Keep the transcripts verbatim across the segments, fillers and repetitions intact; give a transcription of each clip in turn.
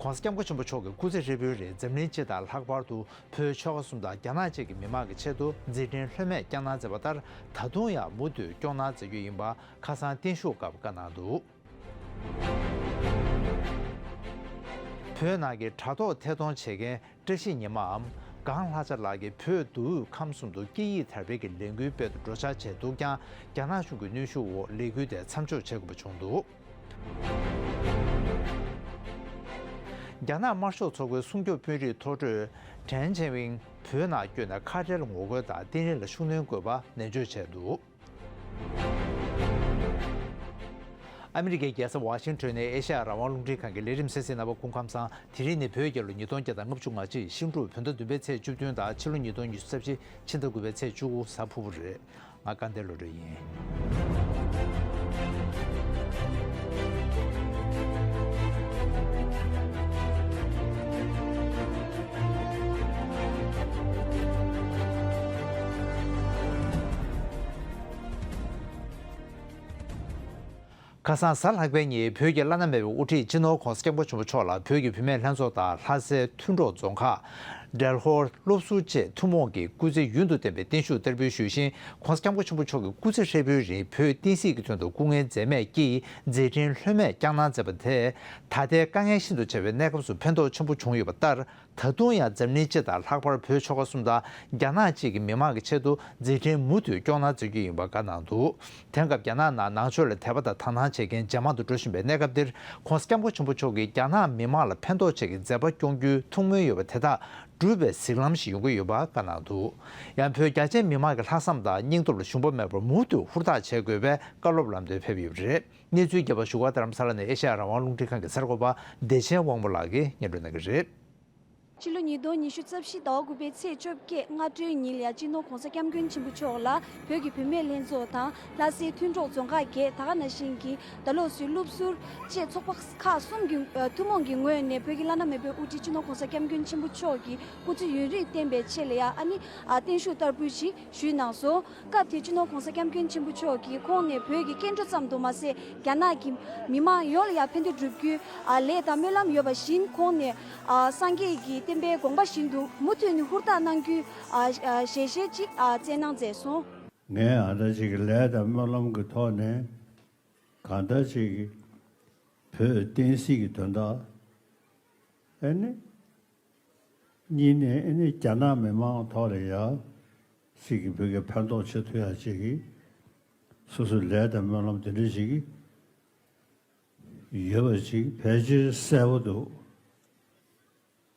༸གོང་ས་༸སྐྱབས་མགོན་ཆེན་པོ་མཆོག་གི་སྐུ་ཚེ་ཧྲིལ་པོའི་རིང་འཛམ་གླིང་སྤྱི་དང་ལྷག་པར་དུ་བོད་ཆོལ་ཁ་གསུམ་དང་རྒྱ་ནག་བཅས་ཀྱི་མི་མང་གི་ཆེད་དུ་མཛད་འཕྲིན་ལྷོད་མེད་བསྐྱངས་གནང་མཛད་པ་ལྟར་ད་དུང་ཡང་མུ་མཐུད་སྐྱོང་གནང་མཛད་རྒྱུ་ཡིན་པ་ཁ་སང་བརྟན་བཞུགས་སྐབས་བཀའ་གནང་འདུག་བོད་ནང་གི་དྲ་ཐོག་ཐད་གཏོང་བྱེད་མཁན་བཀྲ་ཤིས་ཉི་མའམ་སྒང་ལྷ་ཆ་ལགས་ཀྱིས་བོད་མདོ་དབུས་ཁམས་གསུམ་དུ་སྐད་ཡིག་དར་སྤེལ་གྱི་ལས་འགུལ་སྤེལ་དུ་འགྲོ་འཆར་བྱས་འདུག་ཀྱང་རྒྱ་ནག་གཞུང་གི་གནོན་ཤུགས་འོག་ལས་འགུལ་དེ་མཚམས་འཇོག་བྱེད་དགོས་པ་བྱུང་འདུག་རྒྱ་ནག་དམར་ཤོག་ཚོགས་པའི་སྲུང་སྐྱོབ་དཔོན་རིགས་མཐོ་གྲོས་ཀྲན་ཆན་ཝིང་བོད་ནང་བསྐྱོད་ནས་ཁ་བྲལ་ངོ་རྒོལ་དང་བསྟན་རེས་ལ་ཤུགས་སྣོན་དགོས་པ་ནན་བརྗོད་བྱས་འདུག་ཨ་མི་རི་ཀའི་རྒྱལ་ས་ཝ་ཤིང་ཊོན་ནས་ཨེ་ཤ་ཡ་རང་དབང་རླུང་འཕྲིན་ཁང་གི་ལས་རིམ་གསན་གཟིགས་རྣམ་པ་སྐུ་ཁམས་བཟང་། དེ་རིང་ནི་བོད་རྒྱལ་ལོ་ཉིས་སྟོང་བརྒྱ་དང་ལྔ་བཅུ་ང་གཅིག་ཤིང་འབྲུག་བོད་ཟླ་བདུན་པའི་ཚེས་བཅུ་བདུན་དང་ཕྱི་ལོ་ཉིས་སྟོང་ཉི་ཤུ་རྩ་བཞི་ཕྱི་ཟླ་དགུ་པའི་ཚེས་བཅུ་དགུ་གཟའ་ཕུར་བུ་རེད། ང་སྐལ་ལྡན་བློ་གྲོས་ཡིན། ཁ་སང་གཟའ་ལྷག་པའི་ཉིན་བོད་ཀྱི་བླ་ན་མེད་པའི་དབུ་ཁྲིད་སྤྱི་ནོར་༸གོང་ས་༸སྐྱབས་མགོན་ཆེན་པོ་མཆོག་ལ་བོད་ཀྱི་བུད་མེད་ལྷན་ཚོགས་དང་ལྷ་སའི་མཐུན་གྲོགས་རྫོང་ཁག་ཌལ་ཧོར་སློབ་ཟུར་བཅས་ཐུན་མོང་གི་སྐུ་ཚེ་ཡུན་དུ་བརྟན་པའི་བརྟན་བཞུགས་བསྟར་འབུལ་ཞུས་ཤིང་༸གོང་ས་༸སྐྱབས་མགོན་ཆེན་པོ་མཆོག་གི་སྐུ་ཚེ་ཧྲིལ་པོའི་རིང་བོད་བསྟན་སྲིད་ཀྱི་དོན་དུ་སྐུ་ངལ་འཛེམས་མེད་བསྐྱེད་མཛད་འཕྲིན་ལྷོད་མེད་བསྐྱངས་གནང་མཛད་པ་དེས་ད་ལྟའི་དཀའ་ངལ་ཤིན་ཏུ་ཆེ་བའི་གནས་སྐབས་སུ་ཕན་ཐོགས་ཆེན་པོ་བྱུང་ཡོད་པ་ལྟར། ད་དུང་ཡང་འཛམ་གླིང་སྤྱི་དང་ལྷག་པར་བོད་ཆོལ་ཁ་གསུམ་དང་རྒྱ་ནག་བཅས་ཀྱི་མི་མང་གི་ཆེད་དུ་མཛད་འཕྲིན་མུ་མཐུད་སྐྱོང་གནང་མཛད་རྒྱུ་ཡིན་པ་བཀའ་གནང་འདུག་དེང་སྐབས་རྒྱ་ནག་ནང་ནང་ཆོས་ལ་དད་པ་དང་དག་སྣང་བྱེད་མཁན་ཇེ་མང་དུ་འགྲོ་བཞིན་པའི་གནས་སྐབས་འདིར་༸གོང་ས་༸སྐྱབས་མགོན་ཆེན་པོ་མཆོག་གིས་རྒྱ་ནག་མི་མང་ལ་ཕན་ཐོགས་ཆེད་ཀྱི་མཛད་པ་སྐྱོང་རྒྱུའི་ཐུགས་སྨོན་ཡོད་པ་དེ་དག་འགྲུབ་པའི་གཟིགས་ལམ་ཞིག་ཡོང་གི་ཡོད་པ་བཀའ་གནང་འདུག་ཡང་བོད་རྒྱ་ཆེའི་མི་མང་གི་ལྷག་བསམ་དང་སྙིང་སྟོབས་ལ་ཞུམ་པ་མེད་པར་མུ་མཐུད་ཧུར་ཐག་བྱེད་དགོས་པའི་བཀའ་སློབ་ལམ་སྟོན་ཕེབས་ཡོད་པ་རེད། གནས་ཚུལ་རྒྱས་པ་བཞུགས་སྒར་རྡ་རམ་ས་ལ་ནས་ཨེ་ཤ་ཡ་རང་དབང་རླུང་འཕྲིན་ཁང་གི་གསར་འགོད་པ་བདེ་ཆེན་དབང་པོ་ལགས་ཀྱིས་སྙན་སྒྲོན་གནང་གི་རེད། ཕྱི་ལོ་ཉིས་སྟོང་ཉི་ཤུ་རྩ་བཞི་ཟླ་བ་དགུ་པའི་ཚེས་བཅོ་བརྒྱད་སྔ་དྲོའི་ཉིན་ལ་སྤྱི་ནོར་༸གོང་ས་༸སྐྱབས་མགོན་ཆེན་པོ་མཆོག་ལ་བོད་ཀྱི་བུད་མེད་ལྷན་ཚོགས་དང་ལྷ་སའི་མཐུན་གྲོགས་རྫོང་ཁག་བརྒྱད་ད་ག་ནང་བཞིན་གྱི་ད་ལོ་སུའི་སློབ་ཟུར་བཅས་ཚོགས་པ་ཁག་གསུམ་གྱི་ཨ་ཐུན་མོང་གི་ངོས་ནས་བོད་ཀྱི་བླ་ན་མེད་པའི་དབུ་ཁྲིད་སྤྱི་ནོར་༸གོང་ས་༸སྐྱབས་མགོན་ཆེན་པོ་མཆོག་གི་སྐུ་ཚེ་ཡུན་རིང་བརྟན་པའི་ཆེད་ལ་ཡང་ཨ་ནི་ཨ་བརྟན་བཞུགས་བསྟར་འབུལ་ཞིག་ཞུས་གནང་སོང་། སྐབས་དེར་སྤྱི་ནོར་༸གོང་ས་༸སྐྱབས་མགོན་ཆེན་པོ་མཆོག་གིས་ཁོང་ནས་བོད་ཀྱི་སྐྱེ་འགྲོ་ཙམ་དུ་མ་ཟད་རྒྱ་ནག་གི་མི་མང་ཡོངས་ལ་ཡང་ཕན་བདེ་བསྒྲུབ་རྒྱུའི་ཨ་ལས་དང་སྨོན་ལམ་ཡོད་པ་བཞིན་ཁོང་ནས་ཨ་སངས་རྒྱས་ཀྱི་བསྟན་པའི་དགོངས་པ་བཞིན་དུ་མུ་མཐུད་ནས་ཧུར་ཐག་གནང་རྒྱུའི་ཨ་ཨ་ཞལ་བཞེས་ཅིག་ཨ་བསྩལ་གནང་མཛད་སོང་། ངས་ཨ་ད་ཅིག་གི་ལས་དང་སྨོན་ལམ་གྱི་ཐོག་ནས་གང་ལྟར་ཅིག་གི་བོད་བསྟན་སྲིད་ཀྱི་དོན་དག་ཨེ་ནི། གཉིས་ནས་ཨེ་ནི་རྒྱ་ནག་མི་མང་ཐོག་ལ་ཡ་ཞིག་གི་བོད་ཀྱི་ཕན་ཐོགས་བྱེད་ཐུབ་ཡ་ཅིག་གི་སོ་སོའི་ལས་དང་སྨོན་ལམ་དེ་འདྲ་ཞིག་གི་ཡོད་པ་ཅིག་ཕལ་ཆེར་གསལ་པོ་འདུག་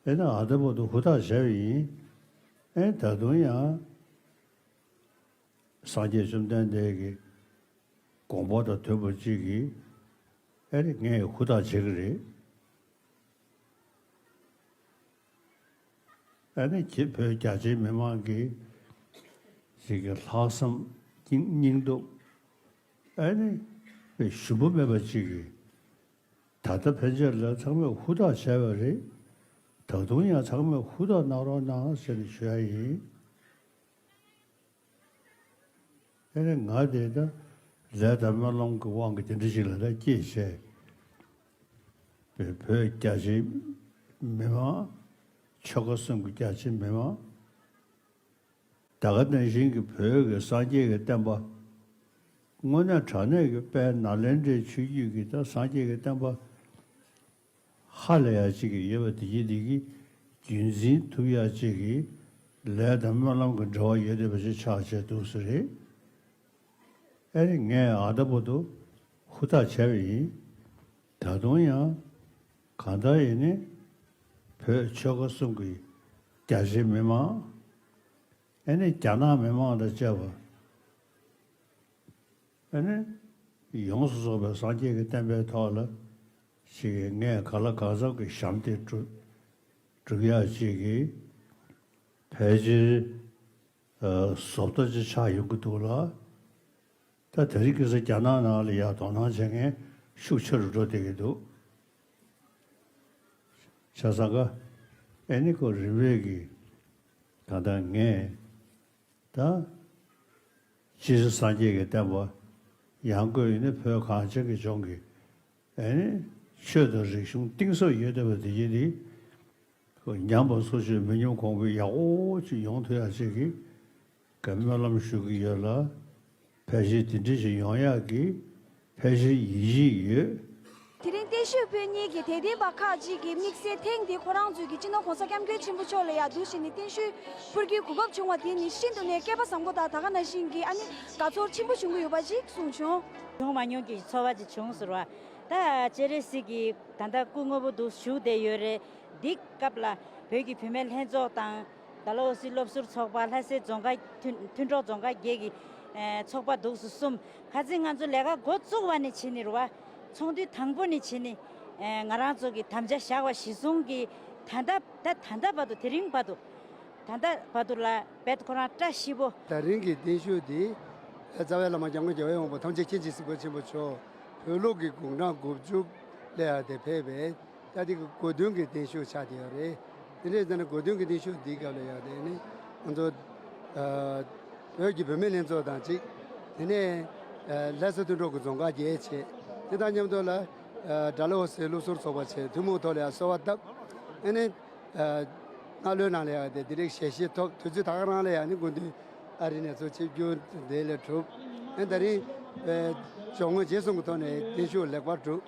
ཨེ་ནི་ཨ་ད་བར་དུ་ཧུར་ཐག་བྱས་པ་ཡིན། ཨེ་ད་དུང་ཡང་སངས་རྒྱས་བཅོམ་ལྡན་འདས་ཀྱི་དགོངས་པ་དང་མཐུན་པ་ཅིག་གི་ཨེ་ནི་ངས་ཧུར་ཐག་བྱེད་ཀྱི་རེད། ཨ་ནི་ཁྱེད་བོད་རྒྱ་ཆེའི་མི་མང་གི་ཞིག་གི་ལྷག་བསམ་སྙིང་སྙིང་སྟོབས་ཨ་ནི་ཞུམ་པ་མེད་པ་ཅིག་གིས་ད་ལྟ་ཕན་ཆད་ལ་ཚང་མས་ཧུར་ཐག་བྱས་པ་རེད། ད་དུང་ཡང་ཚང་མས་ཧུར་ཐག་གནང་རོགས་གནང་ཟེར་ནས་ཞུ་ཡ་ཡིན། ཨེ་ནི་ང་དེ་ད་ལས་དང་སྨོན་ལམ་གྱི་དབང་གིས་དེ་འདྲ་ཞིག་ལ་ད་སྐྱེས་བྱས། བོད་བོད་རྒྱ་ཆེའི་མི་མང་། ཆོལ་ཁ་གསུམ་གྱི་རྒྱ་ཆེའི་མི་མང་། ད་ག་ནང་བཞིན་གྱི་བོད་ཀྱི་སངས་རྒྱས་ཀྱི་བསྟན་པ། དངོས་གནས་དྲང་གནས་ཀྱི་དཔལ་ནཱ་ལེནྡྲའི་ཆོས་བརྒྱུད་ཀྱི་ད་སངས་རྒྱས་ཀྱི་བསྟན་པ། ཧ་ལས་ཡ་གཅིག་གི་ཡོད་པ་དེ་གྱིས་དེ་གི་རྒྱུན་འཛིན་ཐུབ་ཡ་གཅིག་གི་ལས་དང་སྨོན་ལམ་གྱི་འབྲེལ་བ་ཡོད་བསྡད་པ་ཞིག་ཆགས་བྱས་འདུག་ས་རེད། ཨེ་ནི་ངས་ཨ་ད་བར་དུ་ཧུར་ཐག་བྱས་པ་ཡིན། ད་དུང་ཡང་གང་ལྟར་ཡིན་ནི་བོད་ཆོལ་ཁ་གསུམ་གྱི་རྒྱ་ཆེའི་མི་མང་། ཨེ་ནི་རྒྱ་ནག་མི་མང་དང་བཅས་པ། ཨ་ནི། ཡོངས་སུ་རྫོགས་པའི་སངས་རྒྱས་ཀྱི་བསྟན་པའི་ཐོག་ལ་ཞིག་གིས་ངས་གང་ལ་གང་འཚམ་གྱི་ཞབས་འདེགས་སྒྲུབ་སྒྲུབ་ཡག་ཅིག་གིས་ཕལ་ཆེར་བཟོ་ལྟ་ཅིག་ཆགས་ཡོང་གི་འདུག་ལ། ད་དེ་རིང་ཁ་སང་རྒྱ་ནག་ནང་ལ་ཡ་དོ་སྣང་བྱེད་མཁན་ཤུགས་ཆེ་རུ་འགྲོ་བསྡད་ཀྱི་འདུག་བྱས་ཙང་ཀ་ཨེ་ནི་ཁོ་རིམ་པས་ཀྱིས་གང་ལྟར་ངས། ད། སྤྱིར་སངས་རྒྱས་ཀྱི་བསྟན་པ་ཡང་སྒོས་ཡིན་ན་བོད་གངས་ཅན་གྱི་ལྗོངས་ཀྱི་ཨེ་ནི་ ཆོས་དང་རིག་གཞུང་གཏིང་ཟབ་ཡོད་བསྡད་པ་དེ་གྱིས་ནི། ཉམས་པ་སོར་ཆུད་མི་ཉམས་གོང་འཕེལ་ཡག་པོ་ཅིག་ཡོང་ཐུབ་ཡག་ཅིག་གི་སྨོན་ལམ་ཞུ་གི་ཡོད་ལ། ཕལ་ཆེར་དེ་འདྲ་ཞིག་ཡོང་ཡག་གི་ཕལ་ཆེར་ཡིད་ཆེས་ཡོད། དེ་རིང་བརྟན་བཞུགས་ཕུལ་མཁན་གྱི་དད་ལྡན་པ་ཁག་ཅིག་གིས་དམིགས་བསལ་ཐེངས་འདིའི་ཁོ་རང་ཚོའི་གི་སྤྱི་ནོར་༸གོང་ས་༸སྐྱབས་མགོན་ཆེན་པོ་མཆོག་ལ་ཡང་འདུག་བྱས་ནས་བརྟན་བཞུགས་ཕུལ་རྒྱུའི་གོ་སྐབས་བྱུང་བ་དེ་ནི་ཤིན་ཏུ་ནས་སྐལ་པ་བཟང་པོ་དང་། ད་ག་ནང་བཞིན་གྱི་ཨ་ནི་དགའ་ཚོར་ཆེན་པོ་བྱུང་གི་ཡོད་པ་ཅིག་གསུངས་བྱུང་། མྱོང་མ་མྱོང་གི་ཚོར་བ་ཅིག་བྱུང་ཟེར་བ། ད་སྤྱན་རས་གཟིགས་ཀྱི་ད་ལྟ་སྐུ་ངོ་བོ་འདུག་བཞུགས་བསྡད་ཡོད་རེད། འདི་སྐབས་ལ་བོད་ཀྱི་བུད་མེད་ལྷན་ཚོགས་དང་། ཌལ་ཧོ་སི་སློབ་ཟུར་ཚོགས་པ། ལྷ་སའི་རྫོང་ཁག་མཐུན་མཐུན་གྲོགས་རྫོང་ཁག་བརྒྱད་ཀྱི་ཚོགས་པ་འདུག་སུ་གསུམ། ཁ་རྩང་ང་ཚོ་ལས་ཀ་འགོ་བཙུགས་པ་ནས་བྱས་ནས་རེད་བ། ཚོགས་འདུ་དང་པོ་ནས་བྱས་ནས་ང་རང་ཚོ་གི་དམ་བཅའ་བཞག་པ་གཞིར་བཟུང་གིས་ད་ལྟ་ད་ད་ལྟ་བར་དུ། དེ་རིང་བར་དུ། ད་ལྟ་བར་དུ་ལ་རྦད་ཁོ་རང་བཀྲ་ཤིས་པོ། དེ་རིང་གི་བརྟན་བཞུགས་འདི་རྩ་བའི་བླ་མ་༸སྐྱབས་མགོན་རྒྱལ་བའི་དབང་པོ་ཐམས་ཅད་མཁྱེན་ཅིང་གཟིགས་པ་ཆེན་པོ་མཆོག་བོད་ལུགས་ཀྱི་དགུང་གྲངས་དགུ་བཅུ་ལ་ཡང་དེ་ཕེབས་པའི་ད་དེ་གི་དགུང་སྟོན་གྱི་བརྟན་བཞུགས་ཆགས་བསྡད་ཡོད་རེད། དེ་འདྲའི་ཙང་ནས་དགུང་སྟོན་གྱི་བརྟན་བཞུགས་འདིའི་སྐབས་ལ་ཡང་དེ་ནི་ང་ཚོ་བོད་ཀྱི་བུད་མེད་ལྷན་ཚོགས་དང་གཅིག་དེ་ནས་ལྷ་ས་མཐུན་གྲོགས་ཀྱི་རྫོང་ཁག་བརྒྱད་བྱས། དེ་དང་མཉམ་དུ་ལ་ཌལ་ཧོ་སི་སློབ་ཟུར་ཚོགས་པ་བྱས། ཐུན་མོང་ཐོག་ལ་ཡང་གསོལ་བ་བཏབ། ཨ་ནི། སྔ་ལོའི་ནང་ལ་ཡང་དེ་དེ་རིགས་ཞལ་བཞེས་ཐོབ། དུས་ཚོད་ད་ག་རང་ལ་ཡང་ནི་དགུང་སྟོན་ཨ་རི་ནས་ཚུར་ཆིབས་བསྒྱུར་དེ་ལས་གྲུབ། ཨ་ནི་ད་རིང་སྦྱོར་དངོས་རྗེས་གསུམ་གྱི་ཐོག་ནས་བརྟན་བཞུགས་ལེགས་པར་གྲུབ།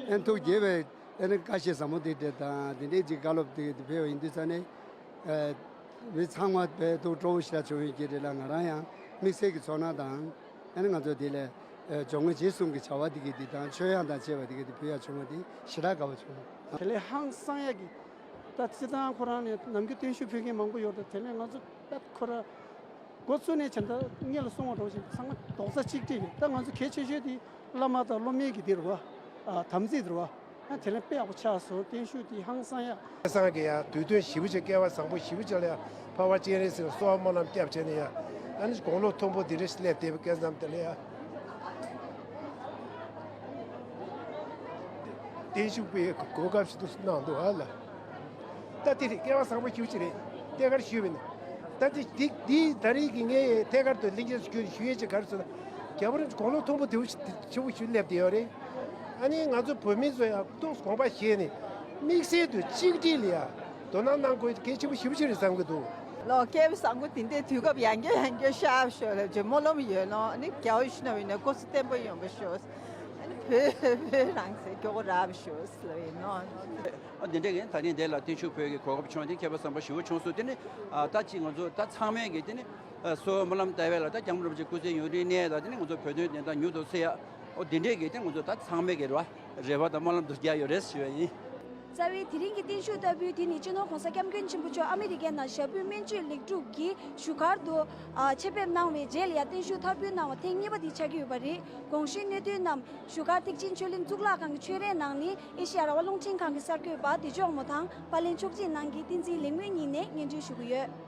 ཨ་ནི་ཐུགས་དགྱེས་པའི་ཨ་ནི་ཀ་ཤེད་ཟབ་མོ་དེ་འདྲ་དང་དེ་འདྲའི་ཅིག་བཀའ་སློབ་དེ་དེ་ཕེབས་པ་ཡིན་དུས་ཙང་ནས། མི་ཚང་མ་དཔེ་ཐུགས་སྤྲོ་བོ་ཞེ་དྲག་བྱུང་ཡོད་ཀྱི་རེད་ལ། ང་རང་ཡང་དམིགས་བསལ་གྱི་ཚོར་སྣང་དང་། ཨ་ནི་ང་ཚོ་དེ་ལས་སྦྱོར་དངོས་རྗེས་གསུམ་གྱི་བྱ་བ་དེ་གི་དེ་དང་ཆོས་དབྱངས་དང་བཅས་པ་དེ་གི་དེ་ཕུལ་ཡག་བྱུང་བ་དེ་ཞེ་དྲག་དགའ་བོ་བྱུང་། དེ་ལས་ཧང་སང་ཡག་གི། ད་སྤྱིར་བཏང་ཁོ་རང་ནས་ནམ་རྒྱུན་བརྟན་བཞུགས་ཕུལ་མཁན་མང་པོ་ཡོད་རེད། དེ་ལས་ང་ཚོ་ད་ཁོ་ར་འགོ་བཙུགས་ནས་བྱས་ད་སྔོན་ལ་གསུངས་པ་འདྲ་བོ་ཞིག་ཚང་མ་རྡོག་རྩ་གཅིག་སྒྲིལ་རེད། ད་ང་ཚོ་གལ་ཆེ་ཤོས་དེ་བླ་མ་དང་སློབ་མའི་གི་དེ་རེད་བ། དམ་ཚིག་དེ་རེད་བ། ཨ་དེ་ལས་དཔེ་ཡག་པོ་ཆགས་སོང་། བརྟན་བཞུགས་དེ་ཧང་སང་ཡག་སྐལ་བཟང་གི་ཡང་དུས་སྟོན་ཞེ་པོ་ཅིག་སྐལ་བ་བཟང་པོ་ཞེ་པོ་ཅིག་ལ་ཡང་འཕགས་པ་སྤྱན་རས་གཟིགས་ལ་གསོལ་བ་སྨོན་ལམ་བརྒྱབ་བྱས་ནས་ཡང་ཨ་ནི་དགུང་ལོ་མཐོན་པོ་འདི་འདྲ་ཞིག་སླེབས་བསྡད་པའི་སྐལ་བཟང་དེ་ལ་ཡང་བརྟན་བཞུགས་པའི་གོ་སྐབས་ཤིག་ཏུ་གནང་འདུག་ཨ་ལ། ད་དེ་རེད། སྐལ་བ་བཟང་པོ་ཞེ་པོ་ཅིག་རེད། ཐད་ཀར་ཞུས་པ་ཡིན་ན། ད་དེ་འདི་འདི་ད་རེས་ཀྱི་ངས་ཐད་ཀར་དུ་གླེང་བརྗོད་ཞུ་ཞུ་ཡས་ཅིག་ག་རེ་ཟེར་ན། རྒྱལ་བ་རིན་པོ་ཆེ་དགུང་ལོ་མཐོན་པོ་དེ་འདྲ་ཞིག་ཆེན་པོ་ཞིག་སླེབས་བསྡད་ཡོད་རེད། ཨ་ནི་ང་ཚོ་བོད་མི་ཚོ་ཡང་ཏོག་ཙམ་དགོངས་པ་བཞེས་ནས་དམིགས་བསལ་དུ་གཅིག་སྒྲིལ་ལ་ཡང་དོ་སྣང་གནང་དགོས་གལ་ཆེན་པོ་ཞེ་པོ་ཅིག་རེད་བསམ་གྱི་འདུག་ལོ། སྐལ་བ་བཟང་པོ་དེ་འདྲའི་དུས་སྐབས་ཡང་བསྐྱར་ཡང་བསྐྱར་ཤར་ཤོག་ལབ་ཅེས་སྨོན་ལམ་ཡོད་ལོ། ཨ་ནི་རྒྱལ་བ་ཡིད་བཞིན་ནོར་བུའི་གནས་སྐུ་ཚེ་བརྟན་པོ་ཡོང་བ་ཤོག་ཨ་ནི་བོད་བོད་རང་བཙན་མགྱོགས་པོ་རག་པ་ཤོག་ལབ་ཡིན་ནོ། ཨ་འདི་འདྲ་ཡིན། ད་རིང་འདི་ལ་བརྟན་བཞུགས་ཕུལ་གྱི་གོ་སྐབས་བྱུང་བ་དེ་ཁྱད་པར་བཟང་པོ་ཞེ་པོ་བྱུང་སོང་། དེ་ནི་ཨ་ད་ཅིག་ང་ཚོ་ད་ཚང་མས་ཀྱི་དེ་ནི་ཨ་གསོལ་བ་སྨོན་ལམ་བཏབ་པ་ལ་ད་སྐྱབས་མགོན་རིན་པོ་ཆེ་སྐུ་ཚེ་ཡུན་རིང་གནས་ལ། དེ་ནི་ང་ཚོ་བོད་དོན་བདེན་མཐའ་མྱུར་དུ་གསལ་ཡག་འོ་འདི་འདྲས་ཀྱི་དེ་ང་ཚོ་ད་ཚང་མས་ཀྱི་རེད་བ། རེ་བ་དང་སྨོན་ལམ་དུ་རྒྱག་ཡོད་རེད་ཞུ་བ་ཡིན། རྩ་བའི་དེ་རིང་གི་བརྟན་བཞུགས་ལྟ་བུའི་དེ་ནི་སྤྱི་ནོར་༸གོང་ས་༸སྐྱབས་མགོན་ཆེན་པོ་མཆོག་ཨ་མི་རི་ཀའི་ནང་ཞབས་པུས་སྨན་བཅོས་ལེགས་གྲུབ་ཀྱི་བཞུགས་སྒར་དུ་ཨ་ཆེད་ཕེབས་གནང་བའི་རྗེས་ལ་ཡང་བརྟན་བཞུགས་མཐར་ཕུལ་གནང་བ་ཐེངས་གཉིས་པ་དེ་ཆགས་ཀྱི་ཡོད་པ་རེད། གོང་ཞུས་གནད་དོན་རྣམས་བཞུགས་སྒར་ཐེག་ཆེན་ཆོས་གླིང་གཙུག་ལག་ཁང་གི་ཆོས་རའི་ནང་ནས་ཨེ་ཤེ་ཡ་རང་དབང་རླུང་འཕྲིན་ཁང་གི་གསར་འགོད་པ་བདེ་མཆོག་མོ་དང་པར་ལེན་ཕྱོགས་སྒྲིག་གནང་མཁན་བསྟན་འཛིན་ལེགས་སྨོན་གཉིས་ནས་སྙན་སྒྲོན་ཞུ་གི་ཡོད།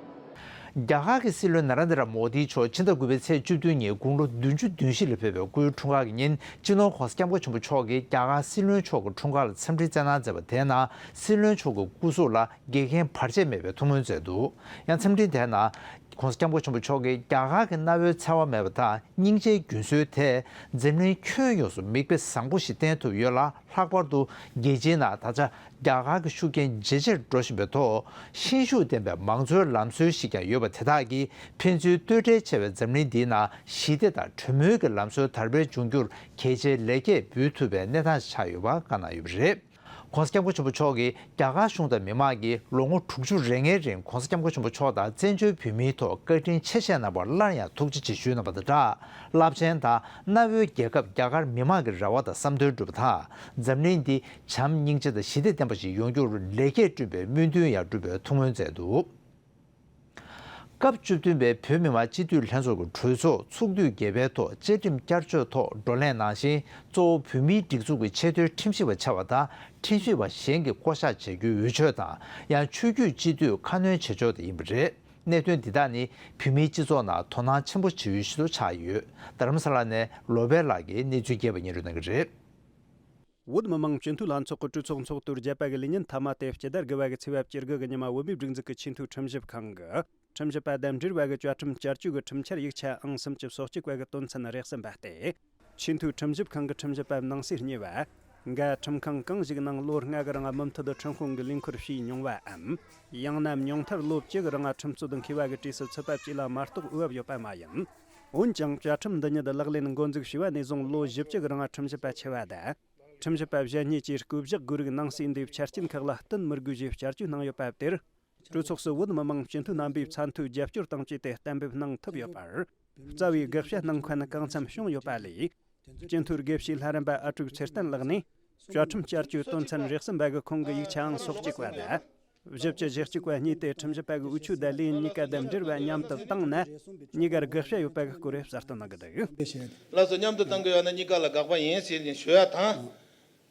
རྒྱ་གར་གྱི་སྲིད་བློན་ན་རེན་དྲ་མོ་དི་མཆོག་ཕྱི་ཟླ་དགུ་པའི་ཚེས་བཅུ་བདུན་ཉིན་དགུང་ལོ་བདུན་ཅུ་དོན་བཞི་ལ་ཕེབས་པའི་སྐུའི་འཁྲུངས་སྐར་གྱི་ཉིན། སྤྱི་ནོར་༸གོང་ས་༸སྐྱབས་མགོན་ཆེན་པོ་མཆོག་གིས་རྒྱ་གར་སྲིད་བློན་མཆོག་གི་འཁྲུངས་སྐར་ལ་འཚམས་འདྲིའི་བསྩལ་གནང་མཛད་པ་དེའི་ནང་། སྲིད་བློན་མཆོག་གི་སྐུ་གཟུགས་ལ་འགལ་རྐྱེན་བར་ཆད་མེད་པའི་ཐུགས་སྨོན་མཛད་འདུག་ཡང་འཚམས་འདྲི་དེའི་ནང་༸གོང་ས་༸སྐྱབས་མགོན་ཆེན་པོ་མཆོག་གིས་རྒྱ་གར་གྱི་གནའ་བོའི་འཚེ་བ་མེད་པ་དང་སྙིང་རྗེའི་རྒྱུན་སྲོལ་དེས་འཛམ་གླིང་ཁྱོན་ཡོངས་སུ་མིག་དཔེ་བཟང་པོ་ཞིག་བསྟན་ཐུབ་ཡོད་ལ། ལྷག་པར་དུ་རྒྱལ་སྤྱིའི་ནང་ད་ཆ་རྒྱ་གར་གྱི་ཤུགས་རྐྱེན་ཇེ་ཆེར་འགྲོ་བཞིན་པའི་ཐོག་ཤེད་ཤུགས་ལྡན་པའི་མང་གཙོའི་ལམ་སྲོལ་ཞིག་ཀྱང་ཡོད་པ་དེ་དག་གིས་ཕན་ཚུན་ལྟོས་འབྲེལ་ཆེ་བའི་འཛམ་གླིང་འདིའི་ནང་ཞི་བདེ་དང་གྲོས་མོལ་གྱི་ལམ་སྲོལ་དར་སྤེལ་འབྱུང་རྒྱུར་གལ་ཆེའི་ལེགས་སྐྱེས་འབུལ་ཐུབ་པའི་གནས་སྟངས་ཤིག་ཆགས་ཡོད་པ་བཀའ་གནང་ཡོད་པ་རེད། ༸གོང་ས་༸སྐྱབས་མགོན་ཆེན་པོ་མཆོག་གིས་རྒྱ་གར་གཞུང་དང་མི་མང་གིས་ལོ་ངོ་དྲུག་ཅུ་རེ་ལྔའི་རིང་༸གོང་ས་༸སྐྱབས་མགོན་ཆེན་པོ་མཆོག་དང་བཙན་བྱོལ་བོད་མིའི་ཐོག་བཀའ་དྲིན་ཆེ་བཞེས་གནང་བར་སླར་ཡང་ཐུགས་རྗེ་ཆེ་ཞུས་གནང་བ་དང་སྦྲགས། རླབས་ཆེན་དང་གནའ་བོའི་རྒྱལ་ཁབ་རྒྱ་གར་མི་མང་གི་རེ་བ་དང་བསམ་དོན་འགྲུབ་པ་དང་། འཛམ་གླིང་འདི་བྱམས་སྙིང་རྗེ་དང་ཞི་བདེ་ལྡན་པ་ཞིག་ཡོང་རྒྱུར་ལེགས་སྐྱེས་བསྐྲུན་པའི་སྨོན་འདུན་ཡང་འགྲུབ་པའི་ཐུགས་སྨོན་མཛད་འདུག་སྐབས་བཅུ་བདུན་པའི་བོད་མི་མང་སྤྱི་འཐུས་ལྷན་ཚོགས་ཀྱི་གྲོས་ཚོགས་ཚོགས་དུས་བརྒྱད་པའི་ཐོག་བཅའ་ཁྲིམས་བསྐྱར་བཅོས་ཐོག་བགྲོ་གླེང་གནང་ཞིང་། གཙོ་བོ་བོད་མིའི་སྒྲིག་འཛུགས་ཀྱི་ཆེས་མཐོའི་ཁྲིམས་ཞིབ་པ་ཆགས་པ་དང་། ཁྲིམས་ཞིབ་པ་གཞན་གྱིས་བསྐོ་གཞག་བྱ་རྒྱུའི་འོས་ཆོས་དང་། ཡང་ཆོས་བརྒྱུད་སྤྱི་འཐུས་ཁ་སྣོན་བྱེད་ཕྱོགས་དེ་ཡིན་པ་རེད། གནད་དོན་འདི་དག་ནི་བོད་མིའི་སྤྱི་ཚོགས་ནང་དོ་སྣང་ཆེན་པོ་བྱེད་ཡུལ་ཞིག་ཏུ་ཆགས་ཡོད། རྡ་རམ་ས་ལ་ནས་ལོ་པཎ་ལགས་ཀྱིས་གནས་ཚུལ་རྒྱས་པ་སྙན་སྒྲོན་གནང་གི་རེད། བོད་མི་མང་སྤྱི་འཐུས་ལྷན་ཚོགས་ཀྱི་གྲོས་ཚོགས་ཚོགས་དུས་བརྒྱད་པ་གི་ལས་ཉིན་མཐའ་མ་དེ་སྤྱི་ཟླ་དགུ་པ་གི་ཚེས་པ་བཅུ་དགུ་གི་ཉི་མ་བོད་མིའི་སྒྲིག་འཛུགས་ཀྱི་ཆེས་མཐོའི་ཁྲིམས་ཞིབ་ཁང་གི་ཁྲིམས་ཞིབ་པ་རྡ་འབྲེལ་བ་གི་བཅའ་ཁྲིམས་བསྐྱར་བཅོས་ཀྱི་ཁྲིམས་འཆར་ཡིག་ཆ་ཨང་སུམ་ཅུ་སོ་གཅིག་པ་གི་དོན་ཚན་རེ་གསན་པ་སྟེ། ཆེས་མཐོའི་ཁྲིམས་ཞིབ་ཁང་གི་ཁྲིམས་ཞིབ་པ་ནང་གསེས་གཉིས་པ་ འགའ་ཁྲིམས་ཁང་གང་ཞིག་ནང་ལོ་ལྔ་གི་རིང་མུ་མཐུད་འཁྲུན་དཔོན་གྱི་ལས་འཁུར་བྱས་མྱོང་བའམ། ཡང་ན་ཉུང་མཐར་ལོ་བཅུ་གི་རིང་ཁྲིམས་རྩོད་མཁས་པ་གི་གྲས་སུ་ཚུད་པ་བཅས་ལ་མ་གཏོགས་འོས་བབ་ཡོད་པ་མ་ཡིན། འོན་ཀྱང་བཅའ་ཁྲིམས་འདི་ཉིད་ལག་ལེན་འགོ་འཛུགས་བྱས་པ་ནས་བཟུང་ལོ་བཞི་བཅུ་གི་རིང་ཁྲིམས་ཞིབ་པ་ཆེ་བ་དང་། ཁྲིམས་ཞིབ་པ་གཞན་གཉིས་ཀྱིས་བསྐོ་གཞག་དགོས་རིགས་ནང་གསེས་འདིའི་ཆ་རྐྱེན་ཁག་ལ་བསྟུན་མི་དགོས་ཞེས་བསྐྱར་བཅོས་གནང་ཡོད་པ་དེར། གྲོས་ཚོགས་སུ་བོད་མི་མང་སྤྱི་འཐུས་རྣམ་པས་ཚད་མཐོའི་རྒྱབ་སྐྱོར་དང་བཅས་ཏེ་གཏན་འབེབས་གནང་ཐུབ་ཡོད་པར། རྩ་བའི་དགག་བྱ་གནང་མཁན་གང་འཚམ་བྱུང་ཡོད་པ་ལས། སྤྱི་འཐུས་དགེ་བཤེས་ལྷ་རམས་པ་ཨ་དྲུག་ཚེ་བརྟན་ལགས་ནས། བཅའ་ཁྲིམས་བསྐྱར་བཅོས་དོན་ཚན་རེ་གསུམ་པ་གི་ཁོངས་ཀྱི་ཡིག་ཆའང་སོ་གཅིག་པ་དང་། བཞི་བཅུ་ཞེ་གཅིག་པ་གཉིས་ཏེ་ཁྲིམས་ཞིབ་པ་གི་འོས་ཆོས་དང་ལས་ཡུན་གཉིས་ཀ་དང་འབྲེལ་བ་མཉམ་དུ་བཏང་ན། གཉིས་ཀར་དགག་བྱ་ཡོད་པ་གི་སྐོར་གསལ་སྟོན་གནང་གི་འདུག། ལགས་སོ། མཉམ་དུ་བཏང་གི་ཡོད་ན་གཉིས་ཀ་ལ་དགག་པ་ཡིན་ཟེར་ནས་ཞུ་ཡ་དང་།